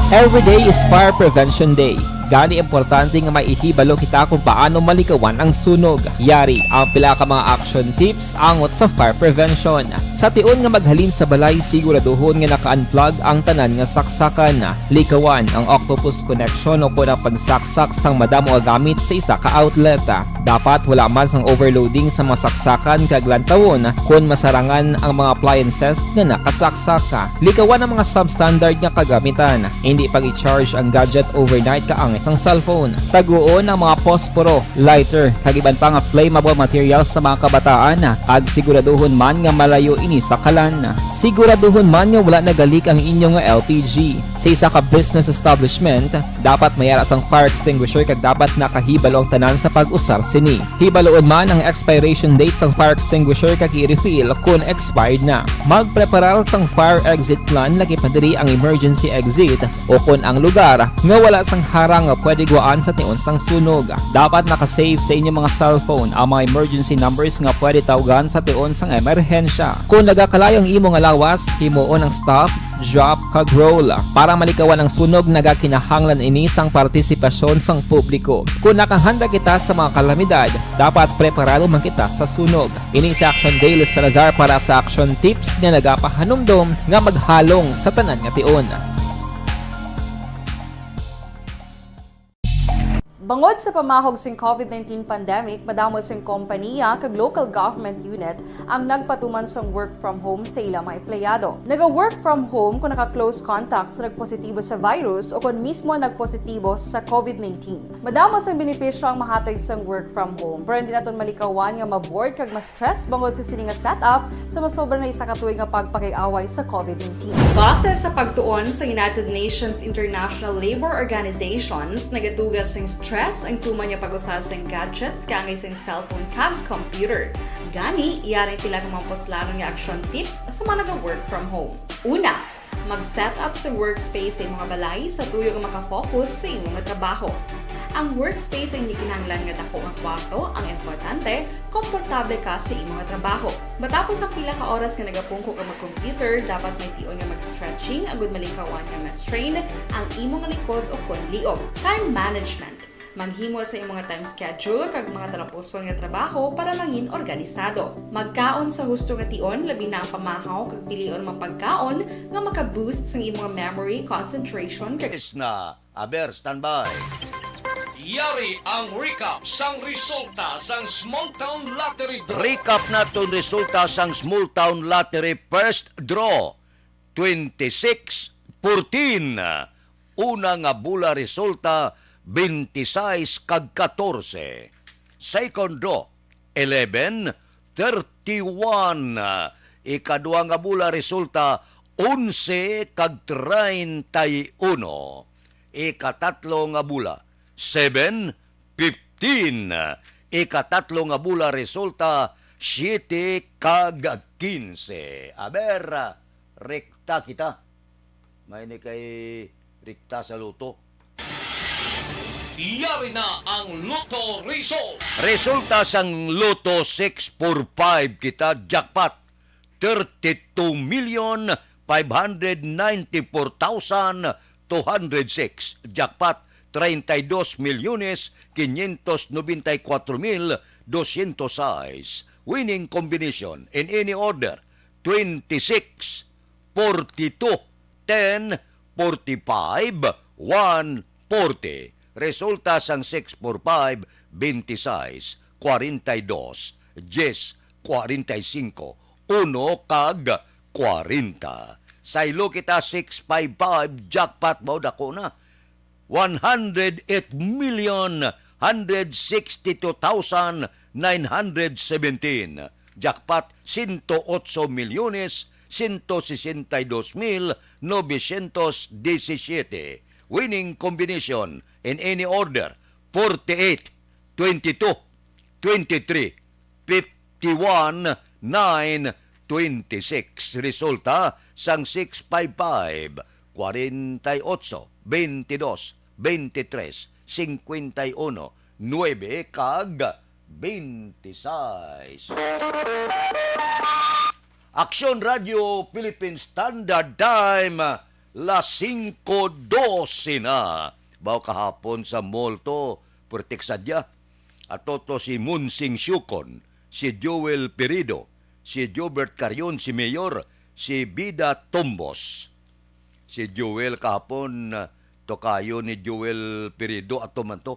Every day is Fire Prevention Day. Gani, importante nga may ihibalo kita kung paano malikawan ang sunog. Yari ang pila ka mga action tips angot sa fire prevention. Sa tion nga maghalin sa balay, siguraduhon nga naka-unplug ang tanan nga saksakan. Likawan ang octopus connection o kon ang pagsaksak sang madamo nga gamit sa isa ka outlet. Dapat wala man sang overloading sa mga saksakan kag lantawon kon masarangan ang mga appliances nga nakasaksak. Likawan ang mga substandard nga kagamitan. Indi pag-i-charge ang gadget overnight kaangay sang cellphone. Taguon ang mga posporo, lighter, kag iban pa nga flammable materials sa mga kabataan, kag siguraduhon man nga malayo ini sa kalan. Siguraduhon man nga wala nagalik ang inyo nga L P G. Sa isa ka business establishment, dapat may ara sang fire extinguisher kag dapat nakahibalo ang tanan sa pag-usar sini. Hibaluon man ang expiration date sang fire extinguisher kag i-refill kon expired na. Magpreparar sang fire exit plan, lakip na diri ang emergency exit o kon ang lugar nga wala sang harang nga pwede guwaan sa tion sang sunog. Dapat naka-save sa inyo mga cellphone ang mga emergency numbers nga pwede tawgan sa tion sang emerhensya. Kon nagakalayo ang imo nga lawas, himuon ang stop, drop, kag roll. Para malikawan ang sunog, nagakinahanglan ini sang partisipasyon sang publiko. Kon nakahanda kita sa mga kalamidad, dapat preparado man kita sa sunog. Ini si Action Dale Salazar para sa Action Tips nga nagapahanumdom nga maghalong sa tanan nga tion. Bangod sa pamahog sing COVID nineteen pandemic, madamo sing kompanya kag local government unit ang nagpatuman sang work from home sa ila mga empleyado. Naga-work from home kon naka-close contact sa nagpositibo sa virus o kon mismo nagpositibo sa COVID nineteen. Madamo sang benepisyo ang mahatag sang work from home, pero hindi naton malikawan nga ma-bored kag ma-stress bangod sa sini nga setup sa masobra na isa ka tuig nga pagpakig-away sa COVID nineteen. Base sa pagtuon sa United Nations International Labour Organizations, nagatuga sing stress ang tuman nga pag-usar sing gadgets kaangay sing cellphone kag computer. Gani, yari ang pila ka mga puslanon nga action tips sa mga naga-work from home. Una, mag-set up sa workspace sa imong balay sa tuyo nga makafocus sa imong trabaho. Ang workspace ang hindi kinahanglan nga dako nga kwarto, ang importante, komportable ka sa imong trabaho. Matapos ang pila ka oras nga nagapungko ka mag-computer, dapat may tion nga mag-stretching agud malikawan nga ma-strain ang imong likod o kon liog. Time management. Maghimo sa imong time schedule kag mga talapuson nga trabaho para mangin organisado. Magkaon sa husto nga tion, labi na ang pamahaw kag pilion mga pagkaon nga maka-boost sang imong memory, concentration, kag Is na, aber, standby. Yari ang recap sang resulta sang Small Town Lottery Draw. Recap naton resulta sang Small Town Lottery First Draw, twenty-six fourteen. Una nga bula resulta, twenty-six kag katorse. Second draw, eleven, thirty-one. Ikadua nga bula resulta, onse kag treinta y uno. Ikatatlo nga bola, seven fifteen. Ikatatlo nga bola, resulta, siete kag quince. Aber, rekta kita. May ni kay rekta sa Lotto. Yari na ang Lotto result. Resulta sang Lotto six four five kita, jackpot, thirty-two million five hundred ninety-four thousand two hundred six. Jackpot, treinta y dos milyones quinientos noventa y cuatro mil doscientos seis. Winning combination in any order, twenty-six, forty-two, ten, forty-five, one forty. Resulta sang six four five, twenty-six, forty-two, ten, forty-five, one forty. Saylo kita, six five five, jackpot, mao dako na. One hundred eight million, hundred sixty-two thousand, nine hundred seventeen. Jackpot, ciento ocho milyones, ciento sesenta y dos mil novecientos diecisiete. Winning combination in any order, forty-eight, twenty-two, twenty-three, fifty-one, nine, twenty-six. Resulta sang six five five, forty-eight, twenty-two, twenty-three, fifty-one, nine, kag twenty-six. Aksyon Radio Philippine Standard Time, las singko dose na. Baw kahapon sa mall to, Puerto Exadia. Ato to si Monsing Siukon, si Joel Pirido, si Jobert Carion, si Mayor, si Bida Tombos. Si Joel kahapon, ah, tokayo ni Joel Pirido, ato man to.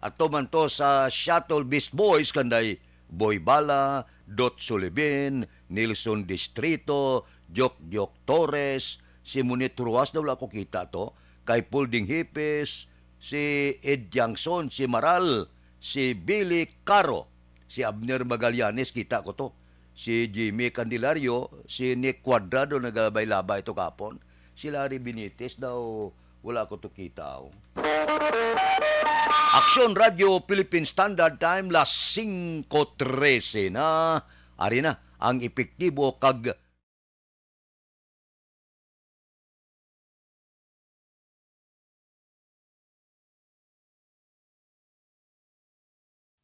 Ato man to sa Shuttle Beast Boys, kanday Boy Bala, Dot Sulibin, Nelson Distrito, Jok Jok Torres, si Monit Ruas, na wala ko kita to, kay Pulding Hipis, si Ed Yangson, si Maral, si Billy Caro, si Abner Magallanes, kita ko to. Si Jimmy Candelario, si Nick Cuadrado, nagalabay-labay to kapon. Si Larry Benitez daw, wala ko to kita, oh. Aksyon Radio Philippine Standard Time, las singko trese na. Ari na ang epektibo kag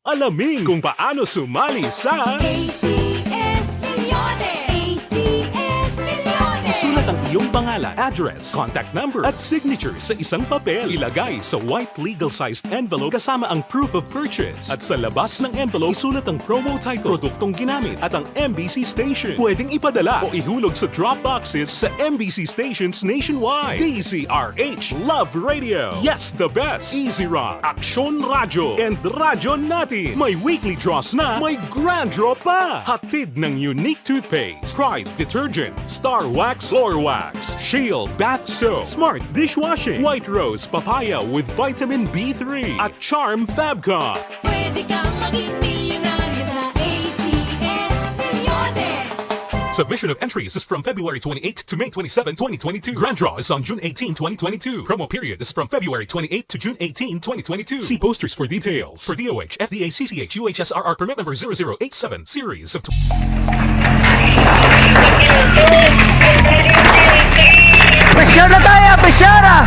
Alamin kung paano sumali sa A C S Millones! A C S Millones! Isulat ang iyong pangalan, address, contact number, at signature sa isang papel. Ilagay sa white legal-sized envelope kasama ang proof of purchase. At sa labas ng envelope, isulat ang promo title, produktong ginamit, at ang M B C station. Pwedeng ipadala o ihulog sa drop boxes sa M B C stations nationwide. D Z R H Love Radio. Yes, the best. Easy Rock, Aksyon Radyo, and Radyo Natin. May weekly draws na, may grand draw pa. Hatid ng Unique Toothpaste, Pride Detergent, Star Wax Floor Wax, Shield Bath Soap, Smart Dishwashing, White Rose Papaya with Vitamin B three, at Charm Fabcon. Pwede kang maging milyonaryo sa A C S Millones. Submission of entries is from February twenty-eighth to May twenty-seven, twenty twenty-two. Grand draw is on June eighteen, twenty twenty-two. Promo period is from February twenty-eighth to June eighteen, twenty twenty-two. See posters for details. For D O H, F D A, C C H, U H S R R permit number zero zero eight seven, series of Pressure na tayo, pressure!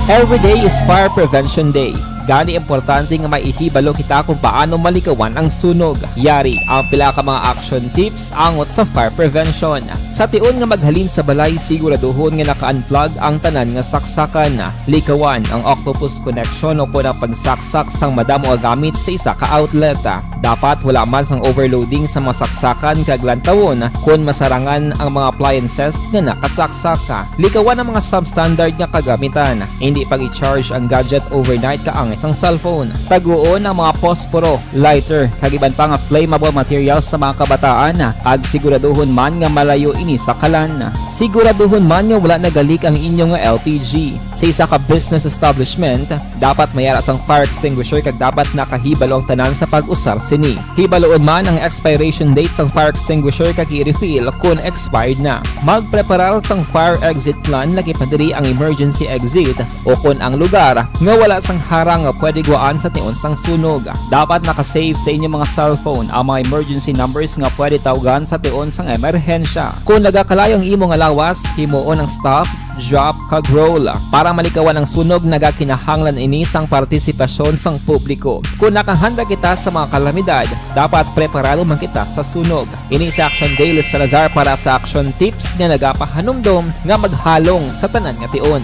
Every day is Fire Prevention Day. Gani, importante nga maihibalo kita kung paano malikawan ang sunog. Yari ang pila ka mga action tips angot sa fire prevention. Sa tion nga maghalin sa balay, siguraduhon nga naka-unplug ang tanan nga saksakan. Likawan ang octopus connection o kon ang pagsaksak sang madamo nga gamit sa isa ka outlet. Dapat wala man sang overloading sa mga saksakan kag lantawon kon masarangan ang mga appliances nga nakasaksak. Likawan ang mga substandard nga kagamitan. Hindi pag-i-charge ang gadget overnight kaangay sang cellphone. Taguon ang mga posporo, lighter, kag iban pa nga flammable materials sa mga kabataan, kag siguraduhon man nga malayo ini sa kalan. Siguraduhon man nga wala nagalik ang inyo nga L P G. Sa isa ka business establishment, dapat may ara sang fire extinguisher kag dapat nakahibalo ang tanan sa pag-usar sini. Hibaluon man ang expiration date sang fire extinguisher kag i-refill kon expired na. Magpreparar sang fire exit plan, lagi pa diri ang emergency exit, o kon ang lugar nga wala sang harang nga pwede guwaan sa tion sang sunog. Dapat naka-save sa inyo mga cellphone ang mga emergency numbers nga pwede tawgan sa tion sang emerhensya. Kon nagakalayo ang imo nga lawas, himuon ang stop, drop, kag roll. Para malikawan ang sunog, nagakinahanglan ini sang partisipasyon sang publiko. Kon nakahanda kita sa mga kalamidad, dapat preparado man kita sa sunog. Ini si Action Dale Salazar para sa Action Tips nga nagapahanumdom nga maghalong sa tanan nga tion.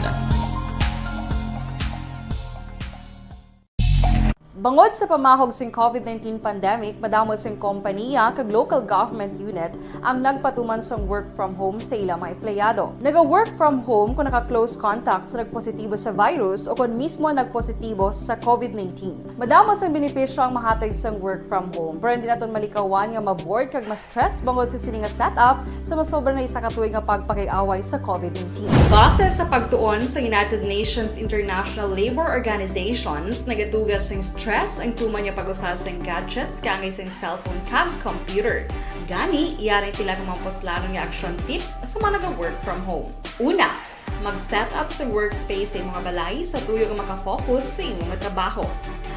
Bangod sa pamahog sing COVID nineteen pandemic, madamo sing kompaniya kag local government unit ang nagpatuman sang work from home sa ila mga empleyado. Naga-work from home kung naka-close contact sa nagpositibo sa virus o kon mismo nagpositibo sa COVID nineteen. Madamo sang benepisyo ang mahatag sang work from home, pero hindi naton malikawan nga ma-bored kag ma-stress bangod sa sini nga setup sa masobra na isa ka tuig nga pagpakig-away sa COVID nineteen. Base sa pagtuon sa United Nations International Labour Organizations, nagatuga sing stress ang tuman nga pag-usa sing gadgets kaangay sing cellphone kag computer. Gani, yari ang pila ka mga puslanon nga action tips sa mga naga-work from home. Una, mag-set up sa workspace sa imo nga balay sa tuyo nga maka-focus sa imo nga trabaho.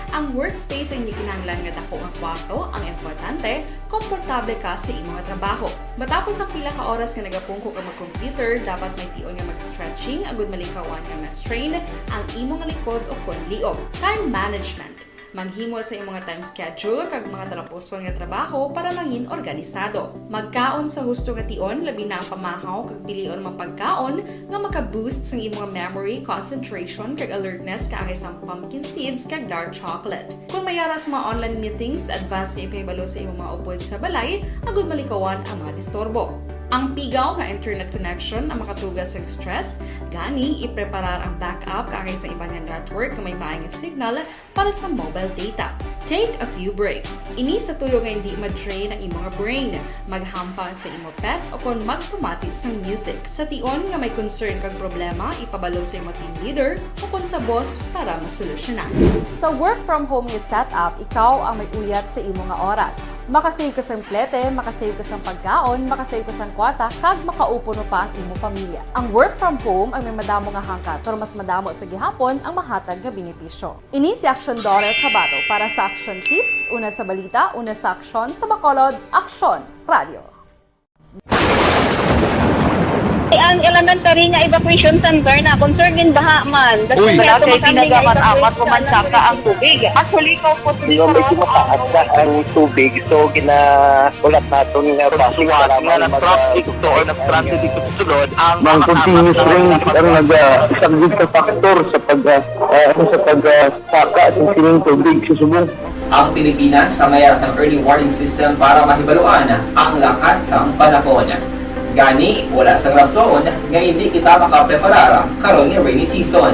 Ang workspace ay hindi kinahanglan nga dako nga kwarto, ang importante, komportable ka sa imo nga trabaho. Matapos ang pila ka oras nga nagapungko ka mag-computer, dapat may tion nga mag-stretching agud malikawan nga ma-strain ang imo nga likod o kon liog. Time management. Maghimo sa imo nga time schedule kag mga talapuson nga trabaho para mangin organisado. Magkaon sa husto nga tion, labi na ang pamahaw kag pilion mga pagkaon nga maka-boost sang imo nga memory, concentration, kag alertness kaangay sang pumpkin seeds kag dark chocolate. Kon may ara sa mga online meetings, advance nga ipahibalo sa imo mga upod sa balay agud malikawan ang mga disturbo. Ang pigaw nga internet connection ang makatuga sang stress, gani ipreparar ang backup kaangay sa iban nga network nga may maayo nga signal para sa mobile data. Take a few breaks. Ini sa tuyo nga hindi ma-drain ang imo nga brain. Maghampang sa imo pet o kon magpamati sang music. Sa tion nga may concern kag problema, ipabalo sa imo team leader o kon sa boss para masolusyonan. Sa work from home nga setup, ikaw ang may uyat sa imo nga oras. Makasave ka sang plete, makasave ka sang pagkaon, makasave ka sang kwarta, kag makaupuno pa ang imo pamilya. Ang work from home ang may madamo nga hangkat, pero mas madamo sa gihapon ang mahatag nga benepisyo. Ini si Action Daughter Kabato para sa Action Tips, una sa balita, una sa aksyon, sa Bacolod, Aksyon Radio. Ang elementary nga evacuation center na concern din baha man. Uy, wala kay tinaga man amat ko man saka ang tubig. Actually, ko po. Di ba may tumataas na ang tubig, so ginaulat naton nga basi para nga mag- nag-traffic to or nag-transit dito sa sulod ang mga continuous rain ang naga-, isa gid ka factor sa pag, ah, ah, sa pag, ah, saka sa sining tubig sa subong. Ang Pilipinas sa may sang early warning system para mahibaluan ang lakat sang panahon. Gani, wala sang rason nga hindi kita makapreparar karon nga rainy season.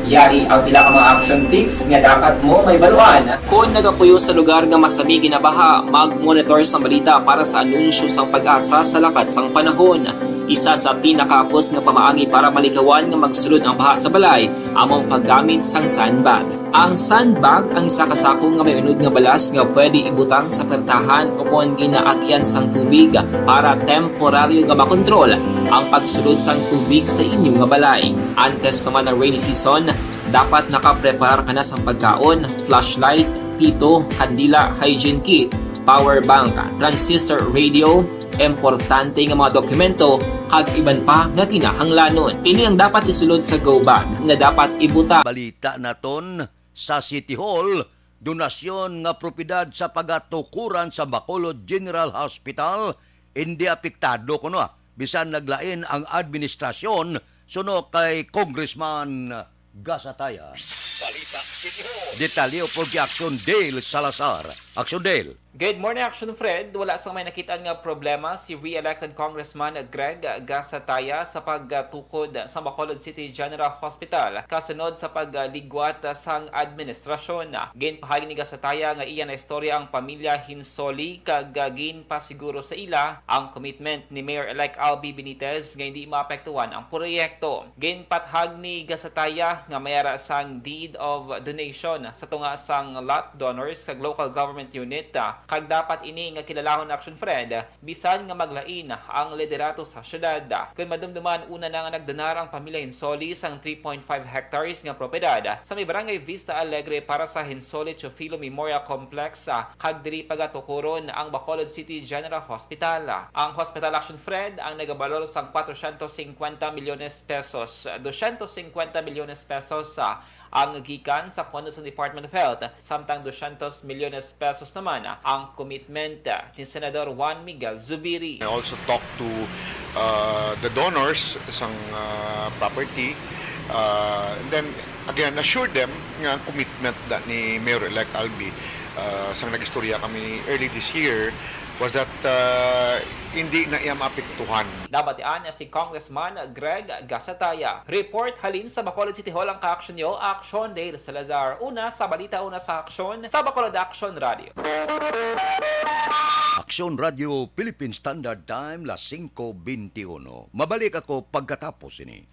Yari ang pila ka mga action tips nga dapat mo mahibaluan. Kon nagapuyo sa lugar nga masami ginabaha, mag-monitor sang balita para sa anunsyo sang PAGASA sa lakat sang panahon. Isa sa pinakahapos nga pamaagi para malikawan nga magsulod ang baha sa balay amo ang paggamit sang sandbag. Ang sandbag ang isa ka sako nga may unod nga balas nga pwede ibutang sa pertahan o kon ginaagian sang tubig para temporaryo nga makontrol ang pagsulod sang tubig sa inyo nga balay. Antes pa man ang rainy season, dapat nakapreparar ka na sang pagkaon, flashlight, pito, kandila, hygiene kit, power bank, transistor radio, importante nga mga dokumento, kag iban pa nga kinahanglanon. Ini ang dapat isulod sa go bag nga dapat ibuta. Balita naton sa City Hall, donasyon nga propiedad sa pagatukuran sa Bacolod General Hospital, hindi apektado kuno, ah, bisan naglain ang administrasyon, suno kay Congressman Gasataya. Balita City Hall. Detalye pod kay Action Dale Salazar. Action Dale. Good morning, Action Fred. Wala sang may nakit-an nga problema si re-elected Congressman Greg Gasataya sa pagtukod sa Bacolod City General Hospital kasunod sa pagligwat sang administrasyon. Ginpahayag ni Gasataya nga iya naistorya ang pamilya Hinsoli kag ginpasiguro sa ila ang commitment ni Mayor-elect Albi Benitez nga hindi maapektuhan ang proyekto. Ginpathag ni Gasataya nga may ara sang deed of donation sa tunga sang lot donors kag local government unit, ah, kag dapat ini nga kilalahon, Action Fred, bisan nga maglain ang liderato sa syudad. Kon madumduman, una na nga nagdonar ang pamilya Hinsoli sang three point five hectares nga propiedad sa may Barangay Vista Alegre para sa Hinsoli Teofilo Memorial Complex, ah, kag diri pagatukuron ang Bacolod City General Hospital. Ang hospital, Action Fred, ang nagabalor sang kwatrocientos cincuenta milyones pesos, doscientos cincuenta milyones pesos, ah, ang gikan sa pondo sa Department of Health, samtang doscientos milyones pesos naman ang commitment ni Senador Juan Miguel Zubiri. I also talked to, uh, the donors sang, uh, property, uh, and then again assured them nga ang commitment da ni Mayor-elect Albi, uh, sang nag-istorya kami early this year, was that, uh, hindi na iya maapektuhan. Nabatian na si Congressman Greg Gasataya. Report halin sa Bacolod City Hall ang ka-action nyo, Action Dale Salazar. Una sa balita, una sa aksyon, sa Bacolod Action Radio. Aksyon Radio, Philippine Standard Time, las singko beintiuno. Mabalik ako pagkatapos ini.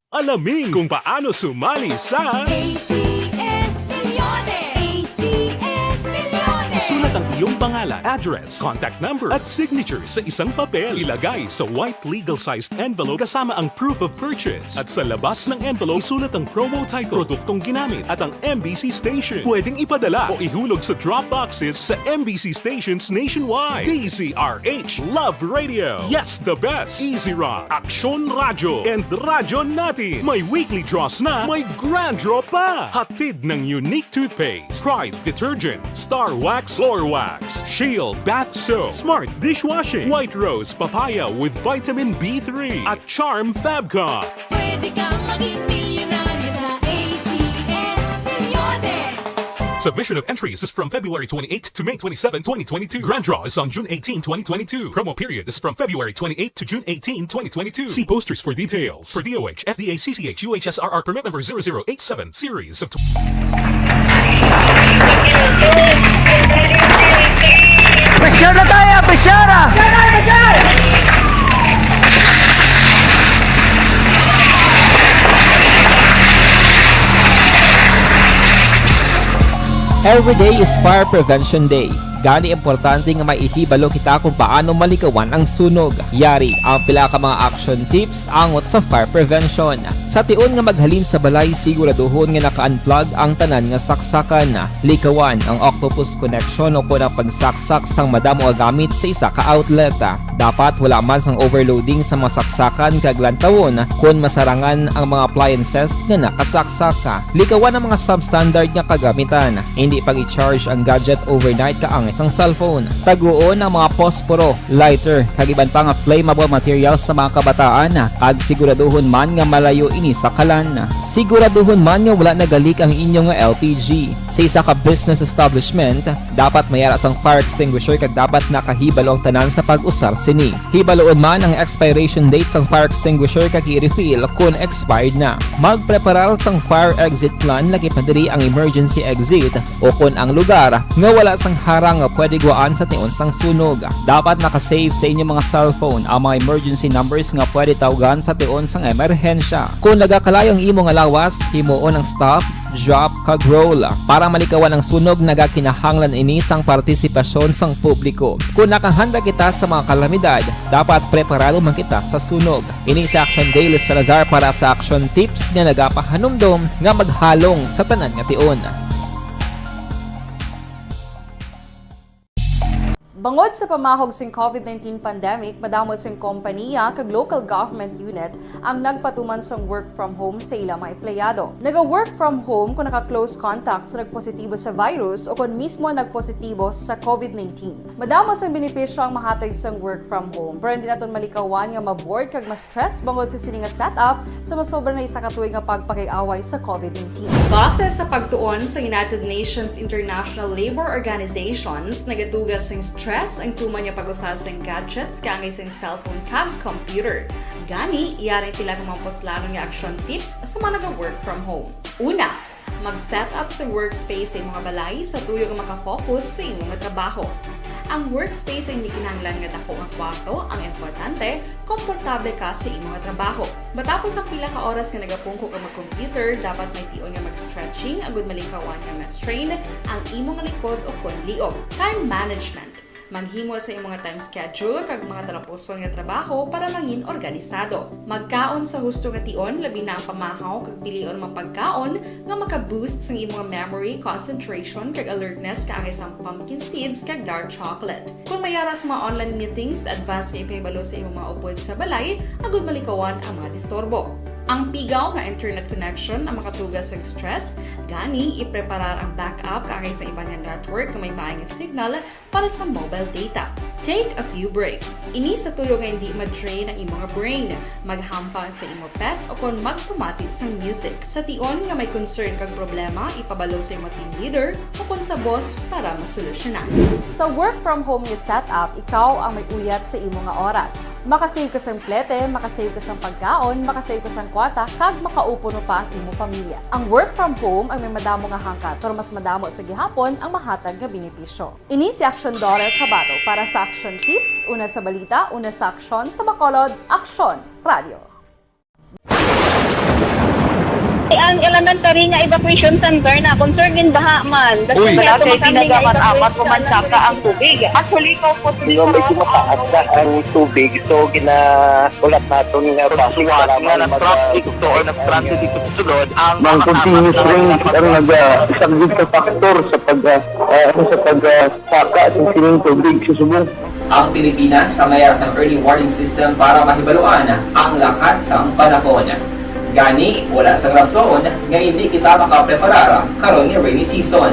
Alamin kung paano sumali sa A C S Millones. A C S Millones. Isulat ang iyong pangalan, address, contact number, at signature sa isang papel. Ilagay sa white legal-sized envelope kasama ang proof of purchase. At sa labas ng envelope, isulat ang promo title, produktong ginamit, at ang M B C station. Pwedeng ipadala o ihulog sa drop boxes sa M B C stations nationwide. D Z R H, Love Radio. Yes, the best. Easy Rock, Aksyon Radyo, and Radyo Natin. May weekly draws na, may grand draw pa. Hatid ng Unique Toothpaste, Pride Detergent, Star Wax Floor Wax, Shield Bath Soap, Smart Dishwashing, White Rose Papaya with Vitamin B three, at Charm Fabcon. Pwede kang maging milyonaryo sa A C S Millones. Submission of entries is from February twenty-eighth to May twenty-seven, twenty twenty-two. Grand draw is on June eighteen, twenty twenty-two. Promo period is from February twenty-eighth to June eighteen, twenty twenty-two. See posters for details. For D O H, F D A, C C H, U H S R R permit number zero zero eight seven series of Pressure na tayo, pressure! Every day is Fire Prevention Day. Gani, importante nga may ihibalo kita kung paano malikawan ang sunog. Yari ang pila ka mga action tips angot sa fire prevention. Sa tion nga maghalin sa balay, siguraduhon nga naka-unplug ang tanan nga saksakan. Likawan ang octopus connection o kon ang pagsaksak sang madamo nga gamit sa isa ka outlet. Dapat wala man sang overloading sa mga saksakan kag lantawon kon masarangan ang mga appliances nga nakasaksak. Likawan ang mga substandard nga kagamitan. Hindi pag-i-charge ang gadget overnight kaangay sang cellphone. Taguon ang mga posporo, lighter, kag iban pa nga flammable materials sa mga kabataan, kag siguraduhon man nga malayo ini sa kalan. Siguraduhon man nga wala nagalik ang inyo nga L P G. Sa isa ka business establishment, dapat may ara sang fire extinguisher kag dapat nakahibalo ang tanan sa pag-usar sini. Hibaloon man ang expiration date sang fire extinguisher kag i-refill kon expired na. Magpreparar sang fire exit plan, lakip na diri ang emergency exit o kon ang lugar nga wala sang harang nga pwede guwaan sa tion sang sunog. Dapat naka-save sa inyo mga cellphone ang mga emergency numbers nga pwede tawgan sa tion sang emerhensya. Kon nagakalayo ang imo nga lawas, himuon ang stop, drop, kag roll. Para malikawan ang sunog, nagakinahanglan ini sang partisipasyon sang publiko. Kon nakahanda kita sa mga kalamidad, dapat preparado man kita sa sunog. Ini si Action Dale Salazar para sa Action Tips nga nagapahanumdom nga maghalong sa tanan nga tion. Bangod sa pamahog sing COVID nineteen pandemic, madamo sing kompaniya kag local government unit ang nagpatuman sang work from home sa ila mga empleyado. Naga-work from home kung naka-close contact sa nagpositibo sa virus o kon mismo nagpositibo sa COVID nineteen. Madamo sang benepisyo ang mahatag sang work from home, pero hindi naton malikawan nga ma-bored kag ma-stress bangod sa sini nga setup sa masobra na isa ka tuig nga pagpakig-away sa COVID nineteen. Base sa pagtuon sa United Nations International Labour Organizations, nagatuga sing stress ang tuman nga pag-usa sing gadgets kaangay sing cellphone kag computer. Gani, yari pila ka mga puslanon nga action tips sa mga naga-work from home. Una, mag-set up sa workspace sa imong balay sa tuyo nga makafocus sa imong trabaho. Ang workspace ay hindi kinahanglan nga dako nga kwarto ang importante, komportable ka sa imong trabaho. Matapos ang pila ka oras nga nagapungko ka mag-computer, dapat may tion nga mag-stretching agud malikawan nga ma-strain ang imong likod o kon liog. Time management. Maghimo sa imong time schedule kag mga talapuson nga trabaho para mangin organisado. Magkaon sa husto nga tion, labi na ang pamahaw kag pilion mga pagkaon nga maka-boost sang imong memory, concentration, kag alertness kaangay sang pumpkin seeds kag dark chocolate. Kung may ara sa mga online meetings, advance nga ipahibalo sa imong mga upod sa balay agud malikawan ang mga disturbo. Ang pigaw nga internet connection ang makatuga sa stress, gani ipreparar ang backup kaangay sa iban nga network nga may maay nga signal para sa mobile data. Take a few breaks. Ini sa tuyo nga hindi ma-drain ang imong brain. Maghampang sa imo pet o kon magpamati sang music. Sa tion nga may concern kag problema, ipabalo sa imo team leader o kon sa boss para masolusyonan. Sa work from home nga setup, ikaw ang may uyat sa imo nga oras. Makasave ka sang plete, makasave ka sang pagkaon, makasave ka sang kwarta, kag makaupo pa ang imo pamilya. Ang work from home ang may madamo nga hangkat, pero mas madamo sa gihapon ang mahatag nga benepisyo. Ini si Action Daughter Kabato para sa Action Tips, una sa balita, una sa aksyon, sa Bacolod, Aksyon Radio. Ang elementary nga evacuation center na concern gin baha man. Uy, wala kay tinaga man amat ko man saka ang tubig. Actually, ko po. Medyo mataas na ang tubig, so ginaulat naton nga basi nga na-traffic to or na-stranded dito sa sulod ang mga continuous rain ang nag-, ah, isang big factor sa pag, ah, ah, sa pag, ah, saka sa sining tubig sa subong. Ang Pilipinas ang may sang early warning system para mahibaluan ang lakat sang panahon. Gani, wala sang rason nga hindi kita makapreparar karon nga rainy season.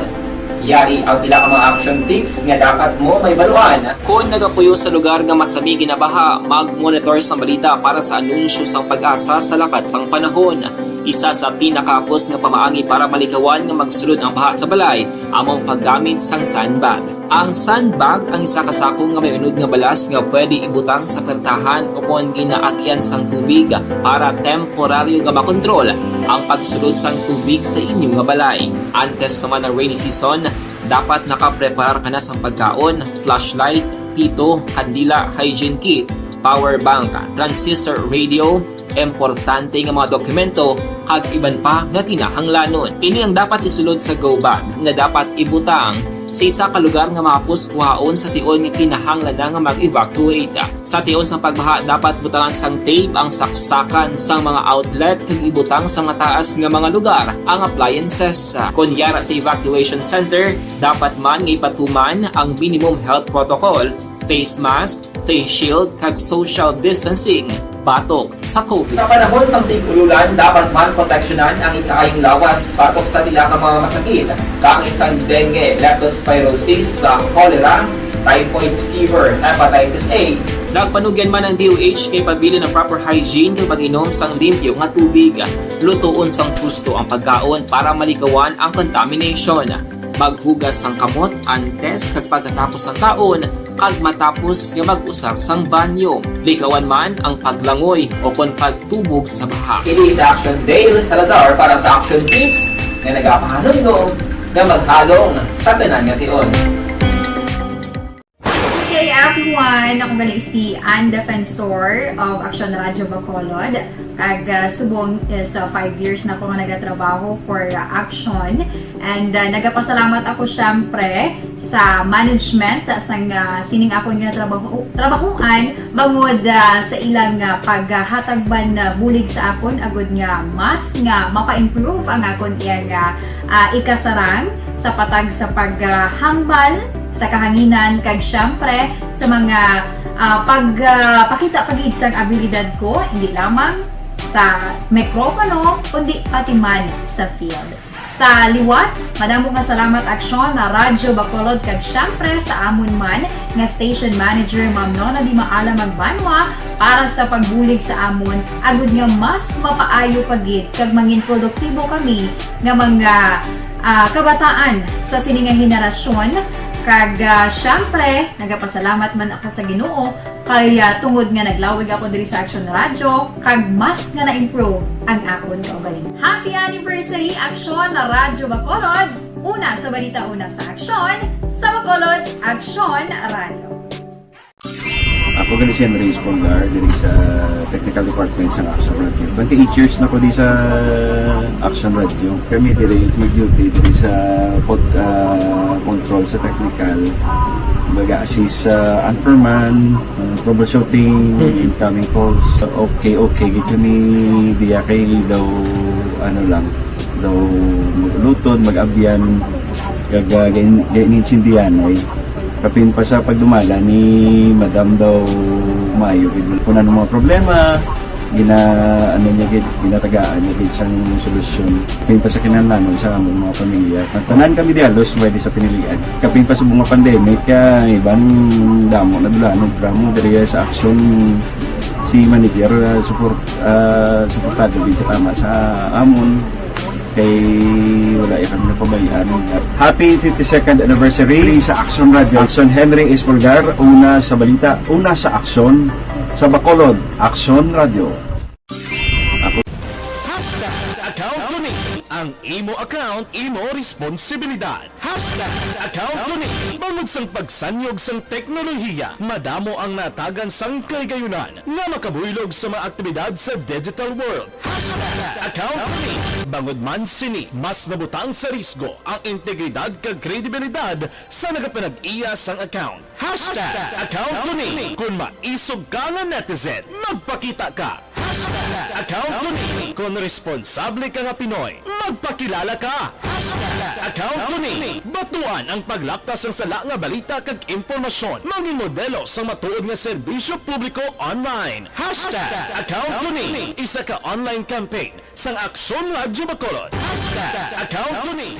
Yari ang pila ka mga action tips nga dapat mo mahibaluan. Kon nagapuyo sa lugar nga masami ginabaha, mag-monitor sang balita para sa anunsyo sang PAGASA sa lakat sang panahon. Isa sa pinakahapos nga pamaagi para malikawan nga magsulod ang baha sa balay amo ang paggamit sang sandbag. Ang sandbag ang isa ka sako nga may unod nga balas nga pwede ibutang sa pertahan o kon ginaagian sang tubig para temporaryo nga makontrol ang pagsulod sang tubig sa inyo nga balay. Antes pa man ang rainy season, dapat nakapreparar ka na sang pagkaon, flashlight, pito, kandila, hygiene kit, power bank, transistor radio, importante nga mga dokumento, kag iban pa nga kinahanglanon. Ini ang dapat isulod sa go bag nga dapat ibutang sa isa ka lugar nga mahapos kuhaon sa tion nga kinahanglan na nga mag-evacuate. Sa tion sa pagbaha, dapat butangan sang tape ang saksakan sang mga outlet kag ibutang sa mataas nga mga lugar ang appliances. Kon yara sa evacuation center, dapat man nga ipatuman ang minimum health protocol, face mask, face shield, kag social distancing batok sa COVID. Sa panahon sang tig-ululan, dapat man proteksyonan ang ikaayong lawas batok sa pila ka mga masakit, kaangay sang dengue, leptospirosis, sa cholera, typhoid fever, hepatitis A. Nagpanugyan man ang D O H kay pabilin ang proper hygiene kag pag-inom sang limpyo nga tubig. Lutoon sang husto ang pagkaon para malikawan ang contamination. Maghugas sang kamot antes kag pagkatapos sang kaon kag matapos nga mag-usar sang banyo. Likawan man ang paglangoy o kon pagtubog sa baha. Ini si Action Dale Salazar para sa Action Tips nga nagapahanumdom nga maghalong sa tanan nga tion. Good day, everyone! Ako gali si Ann Defensor of Action Radio Bacolod. Kag, ah, subong is, ah, five years na ako nga nagatrabaho for, ah, Action. And, ah, nagapasalamat ako, syempre, sa management, ah, sang, ah, sining akon nga trabaho, trabahoan, bangod, ah, sa ilang, ah, paghatag man, ah, bulig sa akon, agud nga mas nga mapa-improve ang akon iyang, ah, ah, ikasarang sa patag sa paghambal sa kahanginan, kag siyempre sa mga, ah, pag, ah, pakita pa gid sang abilidad ko, hindi lamang sa mikropono, kundi pati man sa field. Sa liwat, madamo nga salamat, Aksyon na Radyo Bacolod, kag siyempre sa amon man nga station manager, Ma'am Nona Di Maala Magbanwa, para sa pagbulig sa amon, agud nga mas mapaayo pa gid kag mangin produktibo kami nga mga, ah, kabataan sa sini nga henerasyon. Kag, ah, siyempre, nagapasalamat man ako sa Ginoo kay, ah, tungod nga naglawig ako diri sa Action Radio, kag mas nga na-improve ang akon kaugalingon. Happy anniversary, Aksyon na Radyo Bacolod! Una sa balita, una sa aksyon, sa Bacolod, Aksyon Radio. Ako gali si Andres Polgar diri sa technical department sa Action Radio. Twenty-eight years na ko di sa Action Radio. Kami diri mag-duty diri sa pod, ah, control sa technical. Mag-assist sa anchorman, ah, troubleshooting, incoming calls. Okay, okay. Gito ni diya kay daw ano lang, daw mag-ulutod, mag-abyan, kag, ah, gain-, gainintindihan ay. Kapin pa sa pagdumala ni Madam daw maayo gid. Kung ano mga problema, gina, ano niya gid, ginatagaan niya gid sang solusyon. Kapin pa sa kinahanglanon sa among mga pamilya. Ang tanan kami di halos pwede sa pinilian. Kapin pa sa mga pandemic, ah, iban damo na dulanog ramo diri sa aksyon si manager, ah, support, ah, suportado gid tama sa amon. Kay wala ya kami napabayaan. Happy fifty-second anniversary sa Action Radio. Action Henry Espolgar, una sa balita, una sa aksyon, sa Bacolod, Action Radio. Hashtag account ko ni. Ang imo account, imo responsibilidad. Hashtag account ko ni. Bangod sang pagsanyog sang teknolohiya, madamo ang natagan sang kahigayonan nga makabuylog sa mga aktibidad sa digital world. Hashtag account ko ni. Bangod man sini, mas nabutang sa risgo ang integridad kag kredibilidad sa nagapanag-iya sang account. Hashtag account ko ni. Kon maisog ka nga netizen, magpakita ka. Hashtag account ko ni. Kon responsable ka nga Pinoy, magpakilala ka. Hashtag account ko ni. Batuan ang paglapta sang sala nga balita kag impormasyon. Mangin modelo sang matuod nga serbisyo publiko online. Hashtag account ko ni. Isa ka online campaign sang Aksyon Radyo Bacolod. Hashtag account ko ni.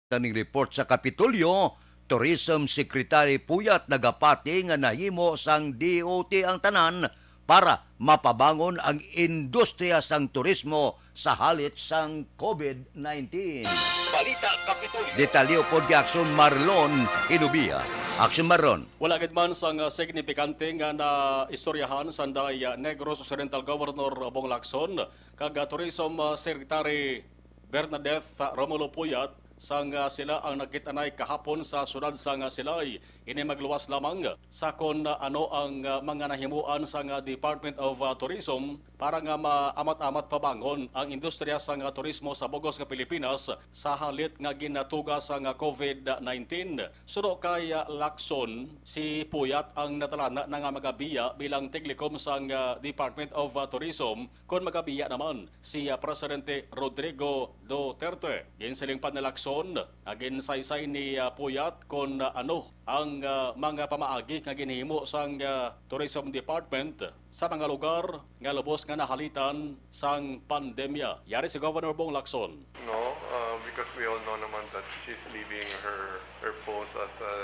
Kaning report sa Kapitolyo, Tourism Secretary Puyat nagapati nga nahimo sang D O T ang tanan para mapabangon ang industriya sang turismo sa halit sang COVID nineteen. Balita Kapitolyo. Detalye pod kay Aksyon Marlon Hinubia. Aksyon Marlon. Wala gid man sang, ah, signifikante nga naistoryahan sanday, ah, Negros Occidental Governor Bong Lacson kag, ah, Tourism, ah, Secretary Bernadette Romulo Puyat sang, ah, sila ang nagkit-anay kahapon sa siyudad sang, ah, Silay. Ini magluwas lamang sa kon, ah, ano ang, ah, mga nahimuan sang, ah, Department of, ah, Tourism para nga maamat-amat pabangon ang industriya sang, ah, turismo sa bug-os nga Pilipinas sa halit nga ginatuga sang, ah, COVID nineteen. Suno kay, ah, Lacson, si Puyat ang natalana na nga magabiya bilang tiglikom sang, ah, Department of, ah, Tourism kon magabiya naman si, ah, Presidente Rodrigo Duterte. Ginsiling pa ni Lacson nga ginsaysay ni, ah, Puyat kon, ah, ano ang, ah, mga pamaagi nga ginhimo sang, ah, Tourism Department sa mga lugar nga lubos nga nahalitan sang pandemya. Yari si Governor Bong Lacson. No, uh, because we all know naman that she's leaving her her post as a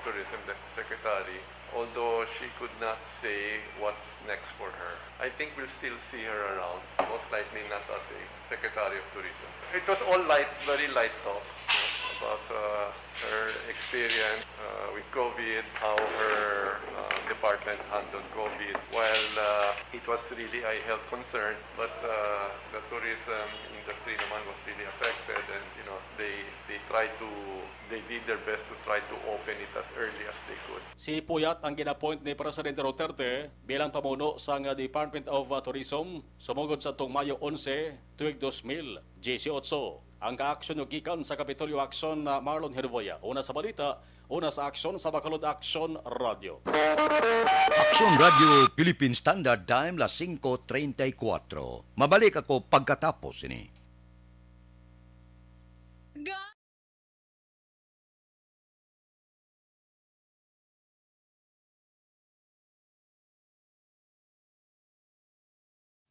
tourism de- secretary. Although she could not say what's next for her, I think we'll still see her around. Most likely not as a secretary of tourism. It was all light, very light talk, no, about uh, her experience uh, with COVID, how her uh, department handled COVID. While uh, it was really a health concern, but uh, the tourism industry naman was really affected, and you know they they tried to they did their best to try to open it as early as they could. Si Puyat ang gin-appoint ni Presidente Duterte bilang pamuno sang Department of Tourism sumugod sa tong Mayo onse, tuig dos mil diyesiyotso. Ang kaaksyon nyo gikan sa Kapitolyo Aksyon na Marlon Herboya. Una sa balita, una sa aksyon sa Bacolod Aksyon Radio. Aksyon Radio Philippine Standard Time, las singko treinta y cuatro. Mabalik ako pagkatapos ini.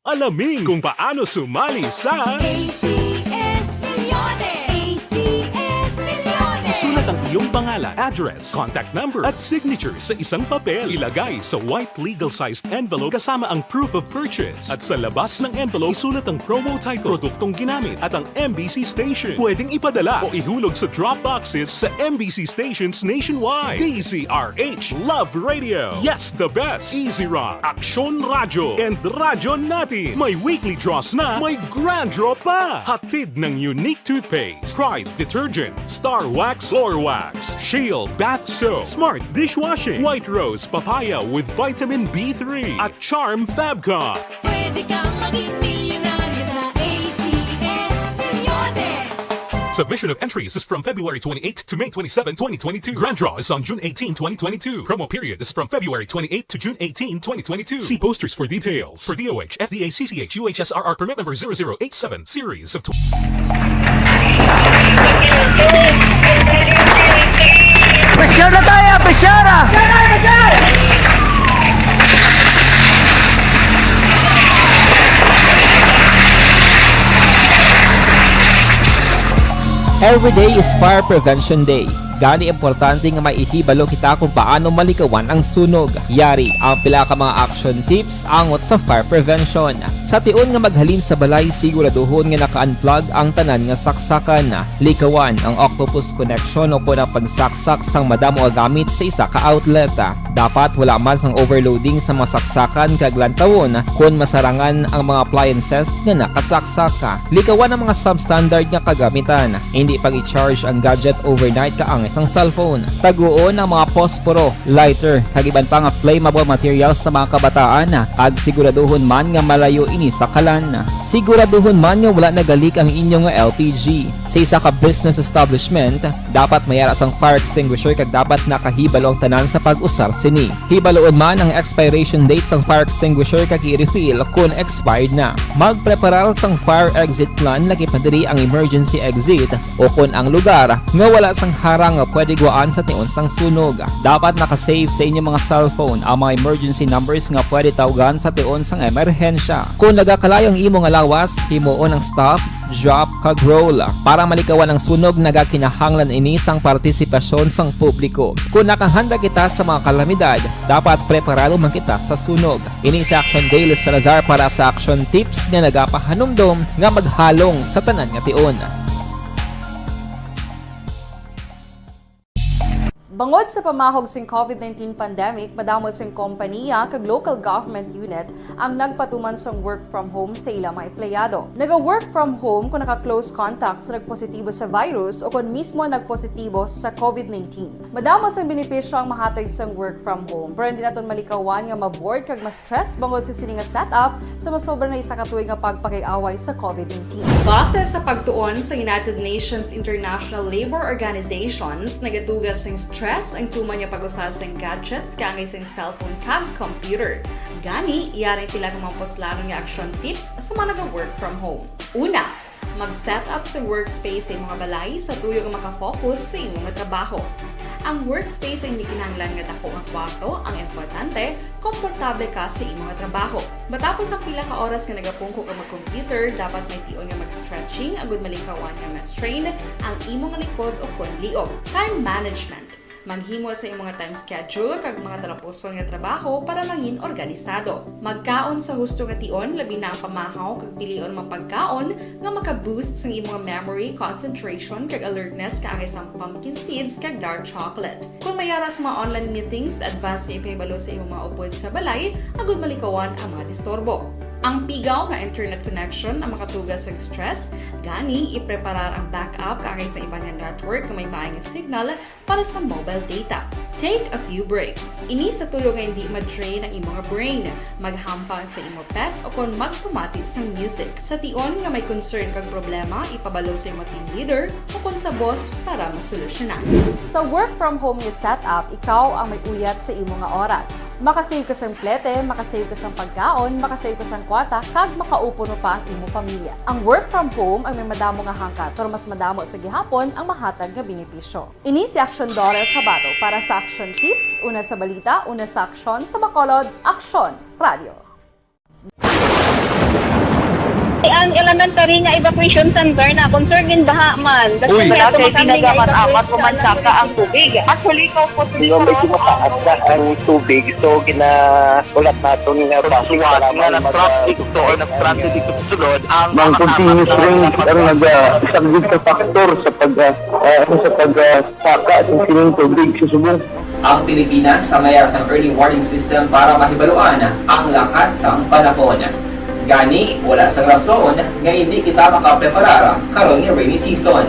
Alamin kung paano sumali sa A C S Millones! A C S Millones! Isulat ang iyong pangalan, address, contact number, at signature sa isang papel. Ilagay sa white legal-sized envelope kasama ang proof of purchase. At sa labas ng envelope, isulat ang promo title, produktong ginamit, at ang M B C station. Pwedeng ipadala o ihulog sa drop boxes sa M B C stations nationwide. D Z R H Love Radio. Yes, the best. Easy Rock, Aksyon Radyo, and Radyo Natin. May weekly draws na, may grand draw pa. Hatid ng Unique Toothpaste, Pride Detergent, Star Wax Floor Wax, Shield Bath Soap, Smart Dishwashing, White Rose Papaya with Vitamin B three, at Charm Fabcon. Pwede kang maging milyonaryo sa A C S Millones. Submission of entries is from February twenty-eighth to May twenty-seven, twenty twenty-two. Grand draw is on June eighteen, twenty twenty-two. Promo period is from February twenty-eighth to June eighteen, twenty twenty-two. See posters for details. For D O H, F D A, C C H, U H S R R permit number zero zero eight seven, series of tw- Pressure na tayo! Pressure na! Every day is Fire Prevention Day. Gani, importante nga may ihibalo kita kung paano malikawan ang sunog. Yari ang pila ka mga action tips angot sa fire prevention. Sa tion nga maghalin sa balay, siguraduhon nga naka-unplug ang tanan nga saksakan. Likawan ang octopus connection o kon ang pagsaksak sang madamo nga gamit sa isa ka outlet. Dapat wala man sang overloading sa mga saksakan kag lantawon kon masarangan ang mga appliances nga nakasaksak. Likawan ang mga substandard nga kagamitan. Indi pag-i-charge ang gadget overnight kaangay sang cellphone. Taguon ang mga posporo, lighter, kag iban pa nga flammable materials sa mga kabataan, kag siguraduhon man nga malayo ini sa kalan. Siguraduhon man nga wala nagalik ang inyo nga L P G. Sa isa ka business establishment, dapat may ara sang fire extinguisher kag dapat nakahibalo ang tanan sa pag-usar sini. Hibaluon man ang expiration date sang fire extinguisher kag i-refill kon expired na. Magpreparar sang fire exit plan, lakip na diri ang emergency exit, o kon ang lugar nga wala sang harang nga pwede gwaan sa tion sang sunog. Dapat naka-save sa inyo mga cellphone ang mga emergency numbers nga pwede tawgan sa tion sang emerhensya. Kon nagakalayo ang imo nga lawas, himuon ang stop, drop, kag roll. Para malikawan ang sunog, nagakinahanglan ini sang partisipasyon sang publiko. Kon nakahanda kita sa mga kalamidad, dapat preparado man kita sa sunog. Ini si Action Dale Salazar para sa Action Tips nga nagapahanumdom nga maghalong sa tanan nga tion. Bangod sa pamahog sing COVID nineteen pandemic, madamo sing kompaniya kag local government unit ang nagpatuman sang work from home sa ila mga empleyado. Naga-work from home kon naka-close contact sa nagpositibo sa virus o kon mismo nagpositibo sa COVID nineteen. Madamo sang benepisyo ang mahatag sang work from home, pero hindi naton malikawan nga ma-bored kag ma-stress bangod sa sini nga setup sa masobra na isa ka tuig nga pagpakig-away sa COVID nineteen. Base sa pagtuon sa United Nations International Labor Organizations, nagatuga sing stress ang tuman nga pag-usa sing gadgets kaangay sing cellphone kag computer. Gani, yari ang pila ka mga puslanon nga action tips sa mga naga-work from home. Una, mag-set up sa workspace sa imong balay sa tuyo nga maka-focus sa imo nga trabaho. Ang workspace ay hindi kinahanglan nga dako nga kwarto, ang importante, komportable ka sa imo nga trabaho. Matapos ang pila ka oras nga nagapungko ka mag-computer, dapat may tion nga mag-stretching agud malikawan nga ma-strain ang imo nga likod o kon liog. Time management. Maghimo sa imo nga time schedule kag mga talapuson nga trabaho para mangin organisado. Magkaon sa husto nga tion, labi na ang pamahaw, kag pilion ang mga pagkaon nga maka-boost sang imo nga memory, concentration, kag alertness kaangay sang pumpkin seeds kag dark chocolate. Kon may ara sa mga online meetings, advance nga ipahibalo sa imo mga upod sa balay agud malikawan ang mga disturbo. Ang pigaw nga internet connection ang makatuga sa stress, gani ipreparar ang backup kaangay sa iban nga network nga may maay nga signal para sa mobile data. Take a few breaks. Ini sa tuyo nga hindi ma-drain ang imo nga brain. Maghampang sa imo pet o kon magpamati sang music. Sa tion nga may concern kag problema, ipabalo sa imo team leader o kon sa boss para masolusyonan. Sa work from home nga setup, ikaw ang may uyat sa imo nga oras. Makasave ka sang plete, makasave ka sang pagkaon, makasave ka sang kwarta, kag makaupo pa ang imo pamilya. Ang work from home ay may madamo nga hangkat, pero mas madamo sa gihapon ang mahatag nga benepisyo. Ini si Aksyon Dorel Cabato para sa Aksyon Tips, una sa balita, una sa aksyon, sa Bacolod, Aksyon Radio. Ang elementary nga evacuation center na concern in baha man. Uy. Wala kay ginagamit-amat o mansaka ang tubig. Actually, ikaw po, medyo mataas na ang tubig, so gina-, ulat naton nga basi nga mag-, nag-traffic to or nag-traffic to sulod ang mga continuous rain ang nag-, ah, isang big factor sa pag, ah, ah, sa pag, ah, saka sa sining tubig sa subong. Ang Pilipinas sa mayara sang early warning system para mahibaluan ang lakat sang panahon. Gani, wala sang rason nga hindi kita makapreparar karon nga rainy season.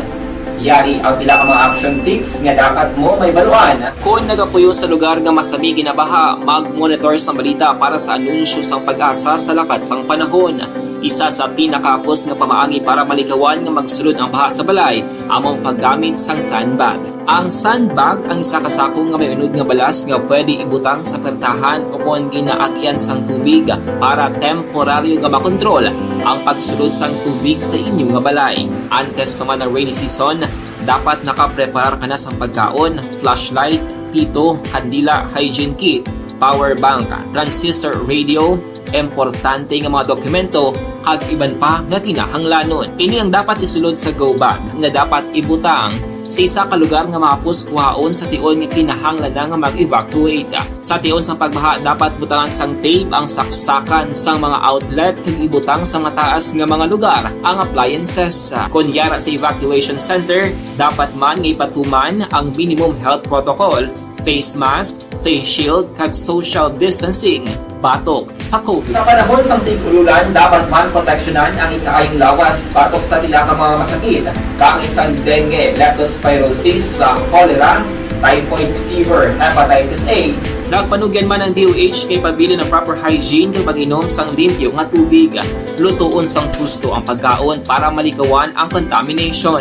Yari ang pila ka mga action tips nga dapat mo mahibaluan. Kon nagapuyo sa lugar nga masami ginabaha, mag-monitor sang balita para sa anunsyo sang PAGASA sa lakat sang panahon. Isa sa pinakahapos nga pamaagi para malikawan nga magsulod ang baha sa balay amo ang paggamit sang sandbag. Ang sandbag ang isa ka sako nga may unod nga balas nga pwede ibutang sa pertahan o kon ginaagyan sang tubig para temporaryo nga makontrol ang pagsulod sang tubig sa inyo nga balay. Antes pa man ang rainy season, dapat nakapreparar ka na sang pagkaon, flashlight, pito, kandila, hygiene kit, power bank, transistor radio, importante nga mga dokumento, kag iban pa nga kinahanglanon. Ini ang dapat isulod sa go bag nga dapat ibutang sa isa ka lugar nga mahapos kuhaon sa tion nga kinahanglan na nga mag-evacuate. Sa tion sang pagbaha, dapat butangan sang tape ang saksakan sang mga outlet kag ibutang sa mataas nga mga lugar ang appliances. Kon yara sa evacuation center, dapat man nga ipatuman ang minimum health protocol, face mask, face shield, kag social distancing batok sa COVID. Sa panahon sang tig-ululan, dapat man proteksyonan ang ikaayong lawas batok sa pila ka mga masakit, kaangay sang dengue, leptospirosis, sa cholera, typhoid fever, hepatitis A. Nagpanugyan man ang D O H kay pabilin ang proper hygiene kag pag-inom sang limpyo nga tubig, lutoon sang husto ang pagkaon para malikawan ang contamination.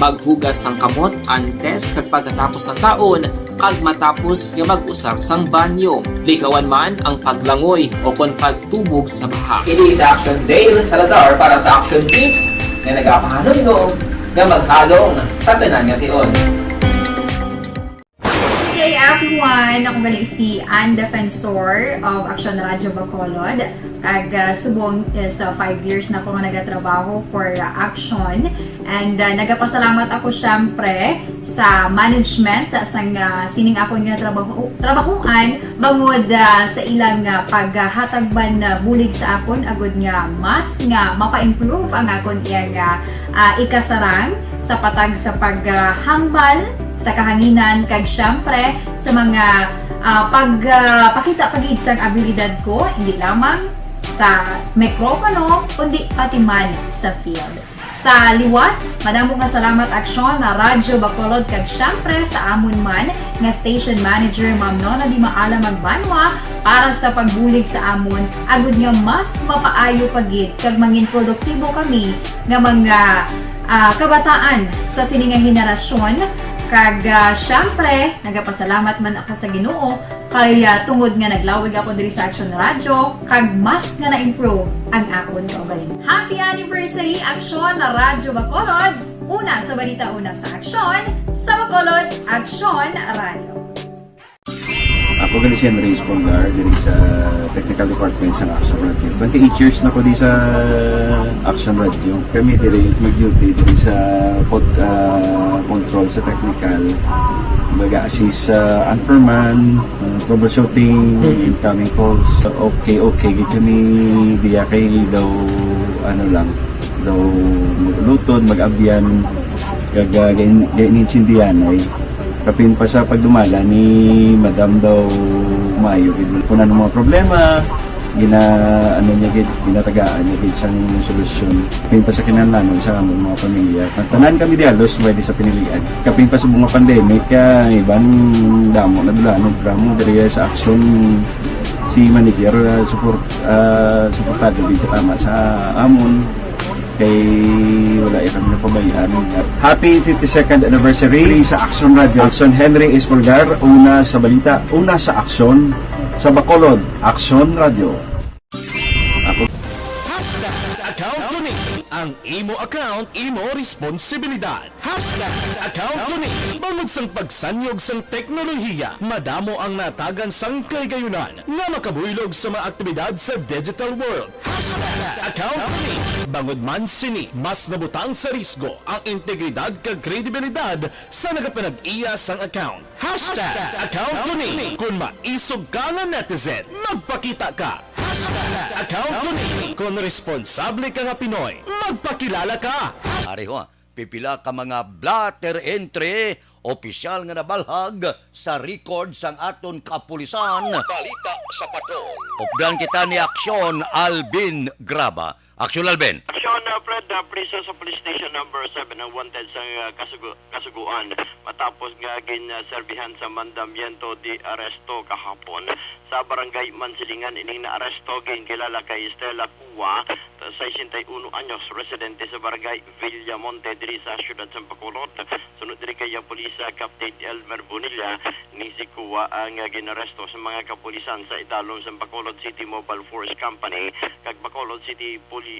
Maghugas sang kamot antes kag pagkatapos sang kaon, kag matapos nga mag-usar sang banyo. Likawan man ang paglangoy o kon pagtubog sa baha. Ini si Action Dale Salazar para sa Action Tips nga nagapahanumdom nga maghalong sa tanan nga tion. Good day, everyone! Ako gali si Ann Defensor of Action Radio Bacolod. Kag, ah, subong is, ah, five years na ako nga nagatrabaho for, ah, Action. And, ah, nagapasalamat ako, syempre, sa management, ah, sang, ah, sining akon nga trabaho, trabahoan, bangod, ah, sa ilang, ah, paghatag man, ah, bulig sa akon, agud nga mas nga mapa-improve ang akon iyang, ah, ah, ikasarang sa patag sa paghambal sa kahanginan, kag, syempre, sa mga, ah, pag, ah, pakita pa gid sang abilidad ko, hindi lamang sa mikropono, kundi pati man sa field. Sa liwat, madamo nga salamat, Aksyon, na Radyo Bacolod, kag, syempre, sa amon man nga station manager, Ma'am Nona Di Maala Magbanwa, para sa pagbulig sa amon, agud nga mas mapaayo pa gid kag mangin produktibo kami nga mga, ah, kabataan sa sini nga henerasyon. Kag, ah, syempre, nagapasalamat man ako sa Ginoo kay, ah, tungod nga naglawig ako diri sa Action Radio, kag mas nga na-improve ang akon kaugalingon. Happy anniversary, Aksyon na Radyo Bacolod! Una sa balita, una sa aksyon, sa Bacolod, Aksyon Radio. Ako gali si Henry Espolgar, diri sa technical department sa Action Radio. Twenty-eight years na ko di sa Action Radio. Kami diri nag-duty diri sa pod-, ah, control sa technical. Mag-assist sa anchorman, ah, troubleshooting, Mm. incoming calls. Okay, okay, gid kami diya kay daw, ano lang, daw mag-ulutod, mag-abyan, kag, ah, gain-, gain-, insindihan ay. Kapin pa sa pagdumala ni Madam daw maayo gid. Kung ano mga problema, gina-, ano niya gid, ginatagaan niya gid sang solusyon. Kapin pa sa kinahanglanon sa among mga pamilya. Ang tanan kami di halos pwede sa pinilian. Kapin pa sa mga pandemic, ah, iban damo na dula, no, drama diri sa aksyon si manager, ah, support, ah, suportado gid katama sa amon. Kay wala ya kami napabayaan. Happy fifty-second anniversary sa Action Radio. Action Henry Espolgar, una sa balita, una sa aksyon, sa Bacolod, Action Radio. Ako. Hashtag Account Kuning. Ang imo account, imo responsibilidad. Hashtag account ko ni. Bangod sang pagsanyog sang teknolohiya, madamo ang natagan sang kahigayunan nga makabuylog sa mga aktibidad sa digital world. Hashtag account ko ni. Bangod man sini, mas nabutang sa risgo ang integridad kag kredibilidad sa nagapanag-iya sang account. Hashtag account ko ni. Kung maisog ka nga netizen, magpakita ka. Hashtag account ko ni. Kung responsable ka nga Pinoy, magpakilala ka. Ari ho, pipila ka mga blotter entry, opisyal nga nabalhag sa record sang aton kapulisan. Balita sa Patrol. Updan kita ni Aksyon Alvin Graba. Aksyon, Alvin. Aksyon, uh, Fred, uh, priso sa Police Station Number Seven ang wanted sa, uh, kasugu-, kasuguan matapos nga gin, uh, serbihan sa mandamiento de arresto kahapon sa Barangay Mansilingan. Ining naaresto ginkilala kay Stella Cua, sesenta y uno anyos, residente sa Barangay Villamonte diri sa siyudad sa Bacolod. Sunod diri kay, uh, Pulis, uh, Captain Elmer Bonilla, ni si Cua ang, uh, ginaresto sa mga kapulisan sa idalom sa Bacolod City Mobile Force Company kag Bacolod City Police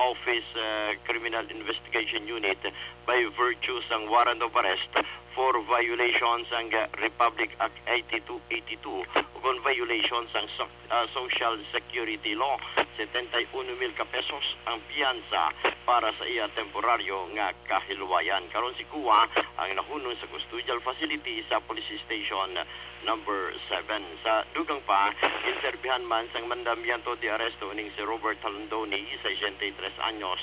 Office, uh, Criminal Investigation Unit by virtue sang warrant of arrest for violation sang, uh, Republic Act eighty-two eighty-two ug kon violation sang so-, uh, Social Security Law. Setenta y uno mil ka pesos ang piyansa para sa iya temporaryo nga kahilwayan. Karon si Cua ang nahunong sa custodial facility sa Police Station Number Seven. Sa dugang pa, ginserbihan man sang mandamiento de arresto ning si Robert Halandoni, sesenta y tres anyos,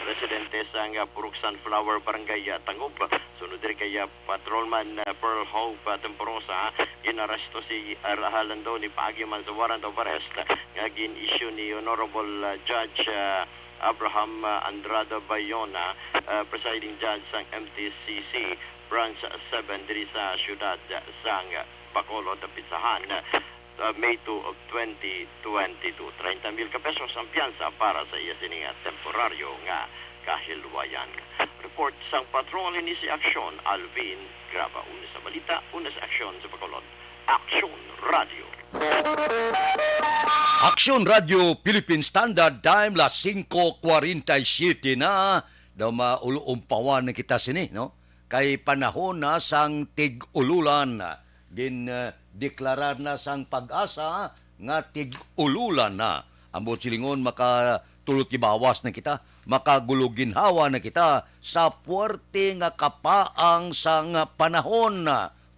residente sang Purok Sunflower, Barangay Tangob. Sunod diri kay, ah, Patrolman, ah, Pearl Hope, ah, Temporosa, ginaresto si, ah, Halandoni paagi man sa warrant of arrest nga gin-issue ni Honorable, ah, Judge, ah, Abraham, ah, Andrada Bayona, ah, presiding judge sang M T C C Branch Seven diri sa siyudad sang Bacolod, Pisahan, ah, May two of twenty twenty-two. Treinta mil ka pesos ang piyansa para sa iya sini nga temporaryo nga kahilwayan. Report sang patrol ini si Aksyon Alvin Graba. Una sa balita, una sa aksyon sa Bacolod. Aksyon Radio. Aksyon Radio Philippine Standard Time, las singko kwarenta y siyete na. Daw maulumpawan na kita sini, no? Kay panahon na sang tig-ululan. Gin, eh, deklarar na sang PAGASA nga tig-ululan na. Ambot silingon, makatulot-ibawas na kita, makaguluginhawa na kita sa puwerte nga kapaang sang panahon.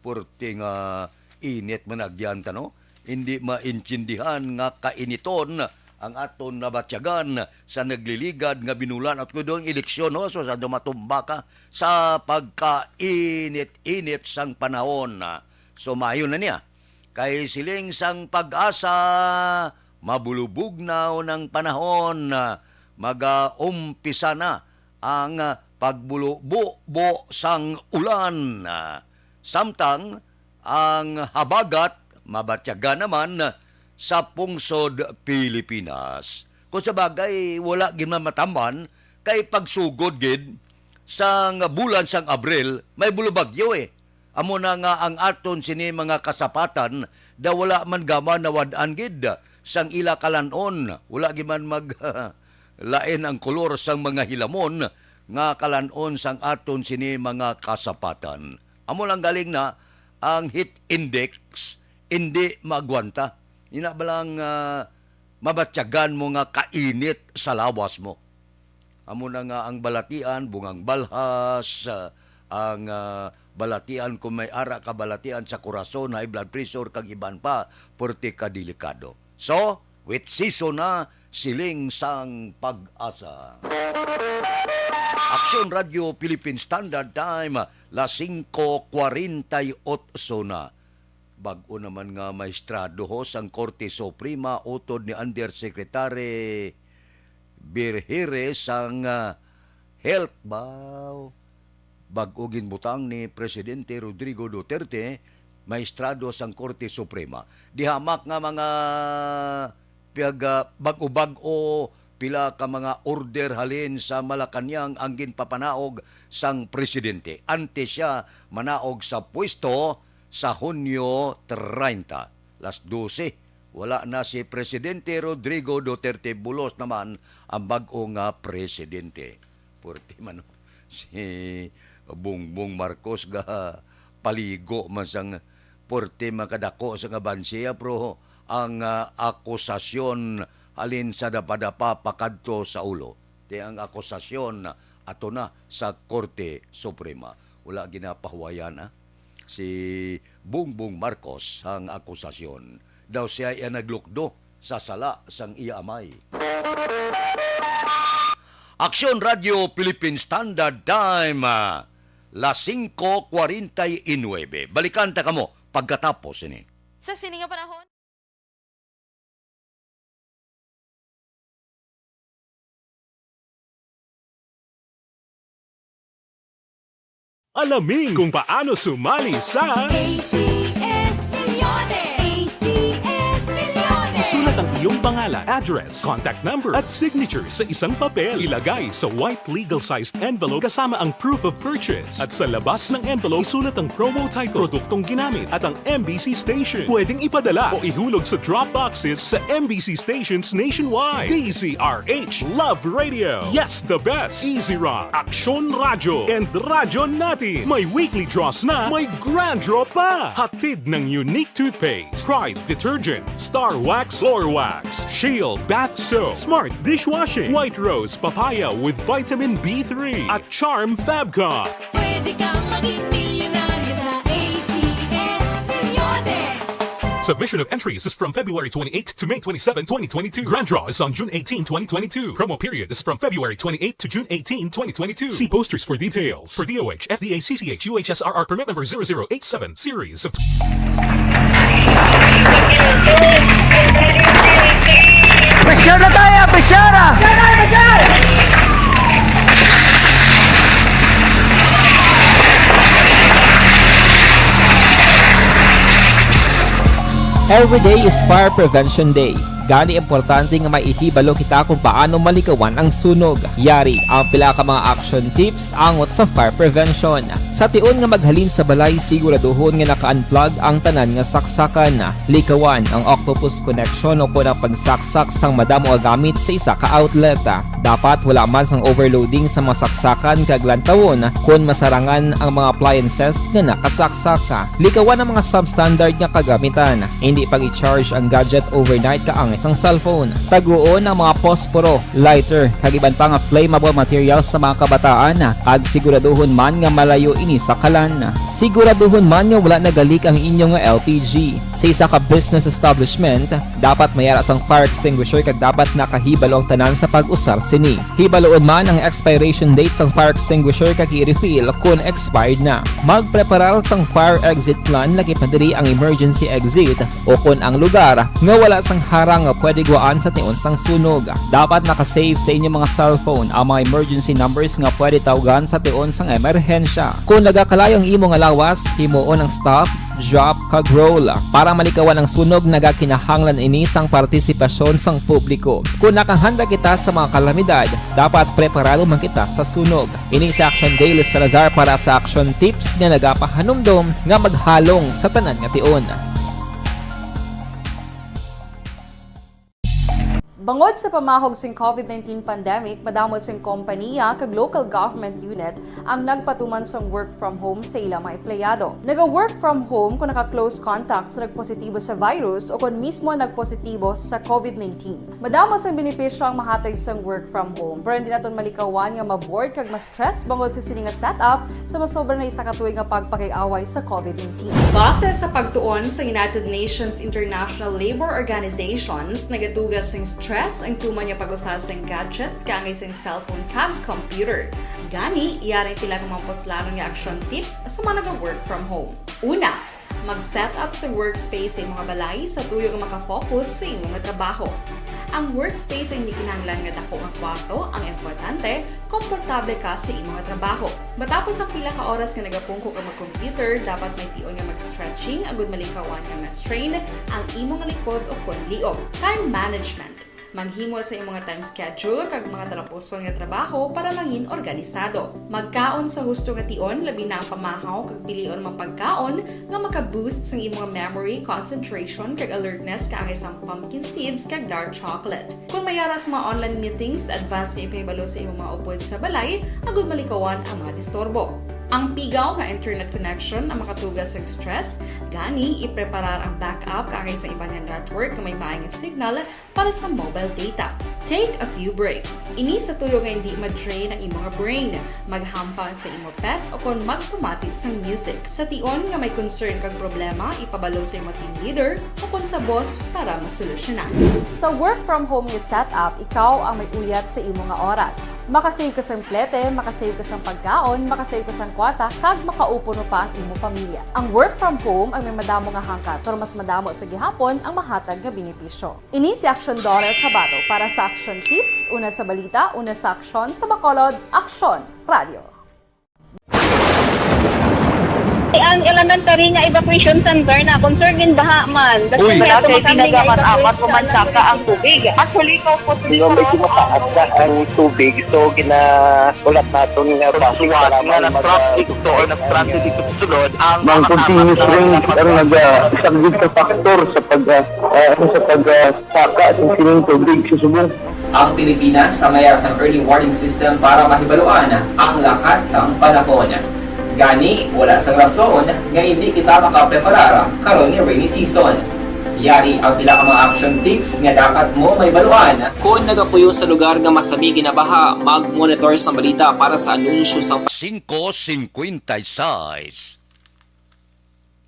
Puwerte nga init man agyan ta, no? Hindi maintindihan nga kainiton ang aton nabatyagan sa nagliligad nga binulan at kuno ang eleksyon, no? So, sa matumba ka sa pagkainit-init sang panahon. So, maayo na niya. Kay siling sang PAGASA, mabulubugnaw ng panahon, magaumpisa na ang pagbulububo sang ulan. Samtang ang habagat mabatyagan naman sa pungsod Pilipinas. Kung sa bagay, wala gid man matamban kay pagsugod gid sang bulan sang Abril, may bulubagyo eh. Amo na nga ang aton sini mga kasapatan, da wala man gama nawad-an gid sang ila kalan-on. Wala gid man mag lain ang kolor sang mga hilamon nga kalan-on sang aton sini mga kasapatan. Amo lang galing na ang heat index hindi maagwanta. Ina ba lang, ah, mabatyagan mo nga kainit sa lawas mo? Amo na nga ang balatian, bungang balhas, ah, ang, ah, balatian kung may ara ka balatian sa kurason, high blood pressure, kag iban pa, pwerte ka delikado. So, wet season na, siling sang PAGASA. Aksyon Radio Philippine Standard Time, las singko kwarenta y otso na. Bag-o naman nga maestrado ho sang Korte Suprema utod ni Undersecretary Birjires sang, ah, Health ba. Bag-o ginbutang ni Presidente Rodrigo Duterte, maestrado sang Korte Suprema. Di hamak nga mga piyag-, ah, bag-o-bag-o, pila ka mga order halin sa Malacañang ang ginpapanaog sang presidente. Antes siya manaog sa pwesto sa Hunyo treinta, las doce, Wala na si Presidente Rodrigo Duterte, bulos naman ang bag-o nga presidente. Purti man, no? Si Bongbong Marcos ga paligo man sang purti man kadako sa nga bansiya, pero ang, ah, akusasyon halin sa dapadapa pakadto sa ulo. Ti ang akusasyon ato na sa Korte Suprema. Wala ginapahuwayan, ah, si Bongbong Marcos ang akusasyon. Daw siya iya naglukdo sa sala sang iya amay. Aksyon Radio Philippine Standard Time, ah, las singko kwarenta y nuebe. Balikan ta kamo pagkatapos ini. Sa sini nga panahon, Alamin kung paano sumali sa A C S Milyones! A C S Milyones! Isulat ang iyong pangalan, address, contact number, at signature sa isang papel. Ilagay sa white legal-sized envelope kasama ang proof of purchase. At sa labas ng envelope, isulat ang promo title, produktong ginamit, at ang M B C station. Pwedeng ipadala o ihulog sa drop boxes sa M B C stations nationwide. D Z R H Love Radio. Yes, the best. Easy Rock, Aksyon Radyo, and Radyo Natin. May weekly draws na, may grand draw pa. Hatid ng Unique Toothpaste, Pride Detergent, Star Wax Floor Wax, Shield Bath Soap, Smart Dishwashing, White Rose Papaya with Vitamin B three, at Charm Fabcon. Pwede kang maging milyonaryo sa A C S Milyones. Submission of entries is from February twenty-eighth to May twenty-seven, twenty twenty-two. Grand draw is on June eighteen, twenty twenty-two. Promo period is from February twenty-eighth to June eighteen, twenty twenty-two. See posters for details. For D O H, F D A, C C H, U H S R R permit number zero zero eight seven, series of Pressure na tayo! Pressure na! Every day is Fire Prevention Day. Gani, importante nga may ihibalo kita kung paano malikawan ang sunog. Yari ang pila ka mga action tips angot sa fire prevention. Sa tion nga maghalin sa balay, siguraduhon nga naka-unplug ang tanan nga saksakan. Likawan ang octopus connection o kon ang pagsaksak sang madamo nga gamit sa isa ka outlet. Dapat wala man sang overloading sa mga saksakan kag lantawon kon masarangan ang mga appliances nga nakasaksak. Likawan ang mga substandard nga kagamitan. Indi pag-i-charge ang gadget overnight kaangay sang cellphone. Taguon ang mga posporo, lighter, kag iban pa nga flammable materials sa mga kabataan, kag siguraduhon man nga malayo ini sa kalan. Siguraduhon man nga wala nagalik ang inyo nga L P G. Sa isa ka business establishment, dapat may ara sang fire extinguisher kag dapat nakahibalo ang tanan sa pag-usar sini. Hibaluon man ang expiration date sang fire extinguisher kag i-refill kon expired na. Magpreparar sang fire exit plan, lakip na diri ang emergency exit o kon ang lugar nga wala sang harang nga pwede guwaan sa tion sang sunog. Dapat naka-save sa inyo mga cellphone ang mga emergency numbers nga pwede tawgan sa tion sang emerhensya. Kon nagakalayo ang imo nga lawas, himuon ang stop, drop, kag roll. Para malikawan ang sunog, nagakinahanglan ini sang partisipasyon sang publiko. Kon nakahanda kita sa mga kalamidad, dapat preparado man kita sa sunog. Ini si Action Daily Salazar para sa Action Tips nga nagapahanumdom nga maghalong sa tanan nga tion. Bangod sa pamahog sing COVID nineteen pandemic, madamo sing kompaniya kag local government unit ang nagpatuman sang work from home sa ila mga empleyado. Naga-work from home kon naka-close contact sa nagpositibo sa virus o kon mismo nagpositibo sa COVID nineteen. Madamo sang benepisyo ang mahatag sang work from home, pero hindi naton malikawan nga ma-bored kag ma-stress bangod sa sini nga setup sa masobra na isa ka tuig nga pagpakig-away sa COVID nineteen. Base sa pagtuon sa United Nations International Labour Organizations, nagatuga sing stress ang tuman nga pag-usa sing gadgets kaangay sing cellphone kag computer. Gani, yari ang pila ka mga puslanon nga action tips sa mga naga-work from home. Una, mag-set up sa workspace sa imo nga balay sa tuyo nga makafocus sa imo nga trabaho. Ang workspace ang hindi kinahanglan nga dako nga kwarto, ang importante, komportable ka sa imo nga trabaho. Matapos ang pila ka oras nga nagapungko ka mag-computer, dapat may tion nga mag-stretching agud malikawan nga ma-strain ang imo nga likod o kon liog. Time management. Maghimo sa imong time schedule kag mga talapuson nga trabaho para mangin organisado. Magkaon sa husto nga tion, labi na ang pamahaw kag pilion mga pagkaon nga maka-boost sang imong memory, concentration, kag alertness kaangay sang pumpkin seeds kag dark chocolate. Kung may ara sa mga online meetings, advance nga ipahibalo sa imong mga upod sa balay agud malikawan ang mga disturbo. Ang pigaw nga internet connection ang makatuga sa stress, gani ipreparar ang backup kaangay sa iban nga network nga may maay nga signal para sa mobile data. Take a few breaks. Ini sa tuyo nga hindi ma-drain ang imo nga brain. Maghampang sa imo pet o kon magpamati sang music. Sa tion nga may concern kag problema, ipabalo sa imo team leader o kon sa boss para masolusyonan. Sa work from home nga setup, ikaw ang may uyat sa imo nga oras. Makasave ka sang plete, makasave ka sang pagkaon, makasave ka sang kwarta, kag makaupo pa ang imo pamilya. Ang work from home ang may madamo nga hangkat, pero mas madamo sa gihapon ang mahatag nga benepisyo. Ini si Action Dollar Kabato para sa Action Tips, una sa balita, una sa aksyon, sa Bacolod, Aksyon Radio. Ang elementary nga evacuation center na concern in baha man. Uy. Wala kay pinagaman amat ko man saka ang tubig. Actually, ikaw po. Hindi, medyo mataas na ang tubig. So, gina-, ulat naton nga base sa nga nag-traffic to or nag-traffic ito sulod ang mga continuous rain ang nag-, ah, isang big factor sa pag, ah, ah, ano, sa pag, ah, saka sa sining tubig sa subong. Ang Pilipinas ang may sang early warning system para mahibaluan ang lakat sang panahon. Gani, wala sang rason nga hindi kita makapreparar karon nga rainy season. Yari ang pila ka mga action tips nga dapat mo mahibaluan. Kon nagapuyo sa lugar nga masami ginabaha, mag-monitor sa balita para sa anunsyo sa singko singkwenta y seis.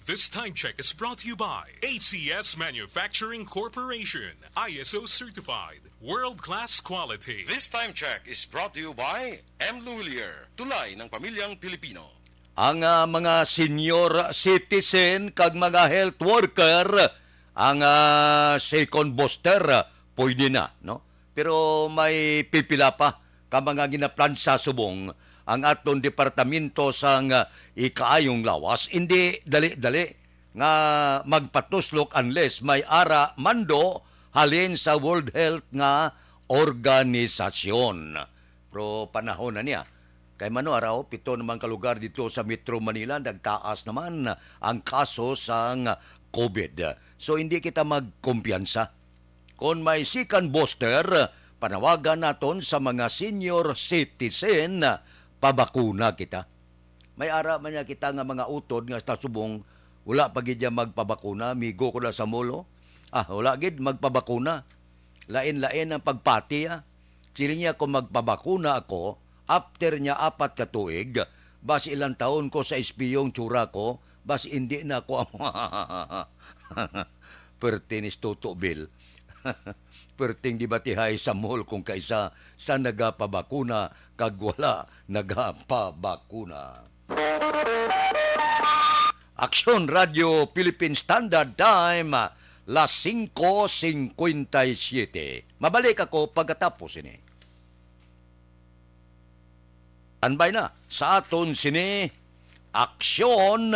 This time check is brought to you by A C S Manufacturing Corporation, I S O certified, world-class quality. This time check is brought to you by M. Luhilier, tulay ng pamilyang Pilipino. Ang, ah, mga senior citizen kag mga health worker, ang, ah, second booster, ah, pwede na, no? Pero may pipila pa ka mga ginaplansa subong ang aton departamento sang, ah, ikaayong lawas. Hindi dali-dali nga magpatuslok unless may ara mando halin sa World Health nga organisasyon. Pero panahon na niya. Kay mano araw, pito naman ka lugar dito sa Metro Manila nagtaas naman ang kaso sang COVID. So, hindi kita magkumpiyansa. Kon may second booster, panawagan naton sa mga senior citizen, pabakuna kita. May ara man niya kita nga mga utod nga sa subong, wala pa gid niya magpabakuna, migo ko na sa molo. Ah, wala gid magpabakuna. Lain-lain ang pagpati, ah. Siling niya, kung magpabakuna ako, after niya apat ka tuig, basi ilang taon ko sa espiyong tsura ko, basi hindi na ako ang perti ni Toto Bill. Perting dibatihay sa mall kung kaisa sa nagapabakuna kag wala nagapabakuna. Aksyon Radio Philippine Standard Time, las singko singkwenta y siyete. Mabalik ako pagkatapos ini. Anbay na sa aton sini, Aksyon,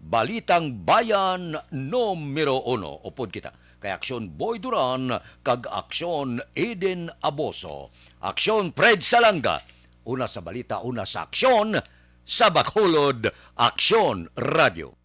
Balitang Bayan numero uno. Upod kita kay Aksyon Boy Duran kag Aksyon Eden Aboso. Aksyon Fred Salanga. Una sa balita, una sa aksyon, sa Bacolod, Aksyon Radio.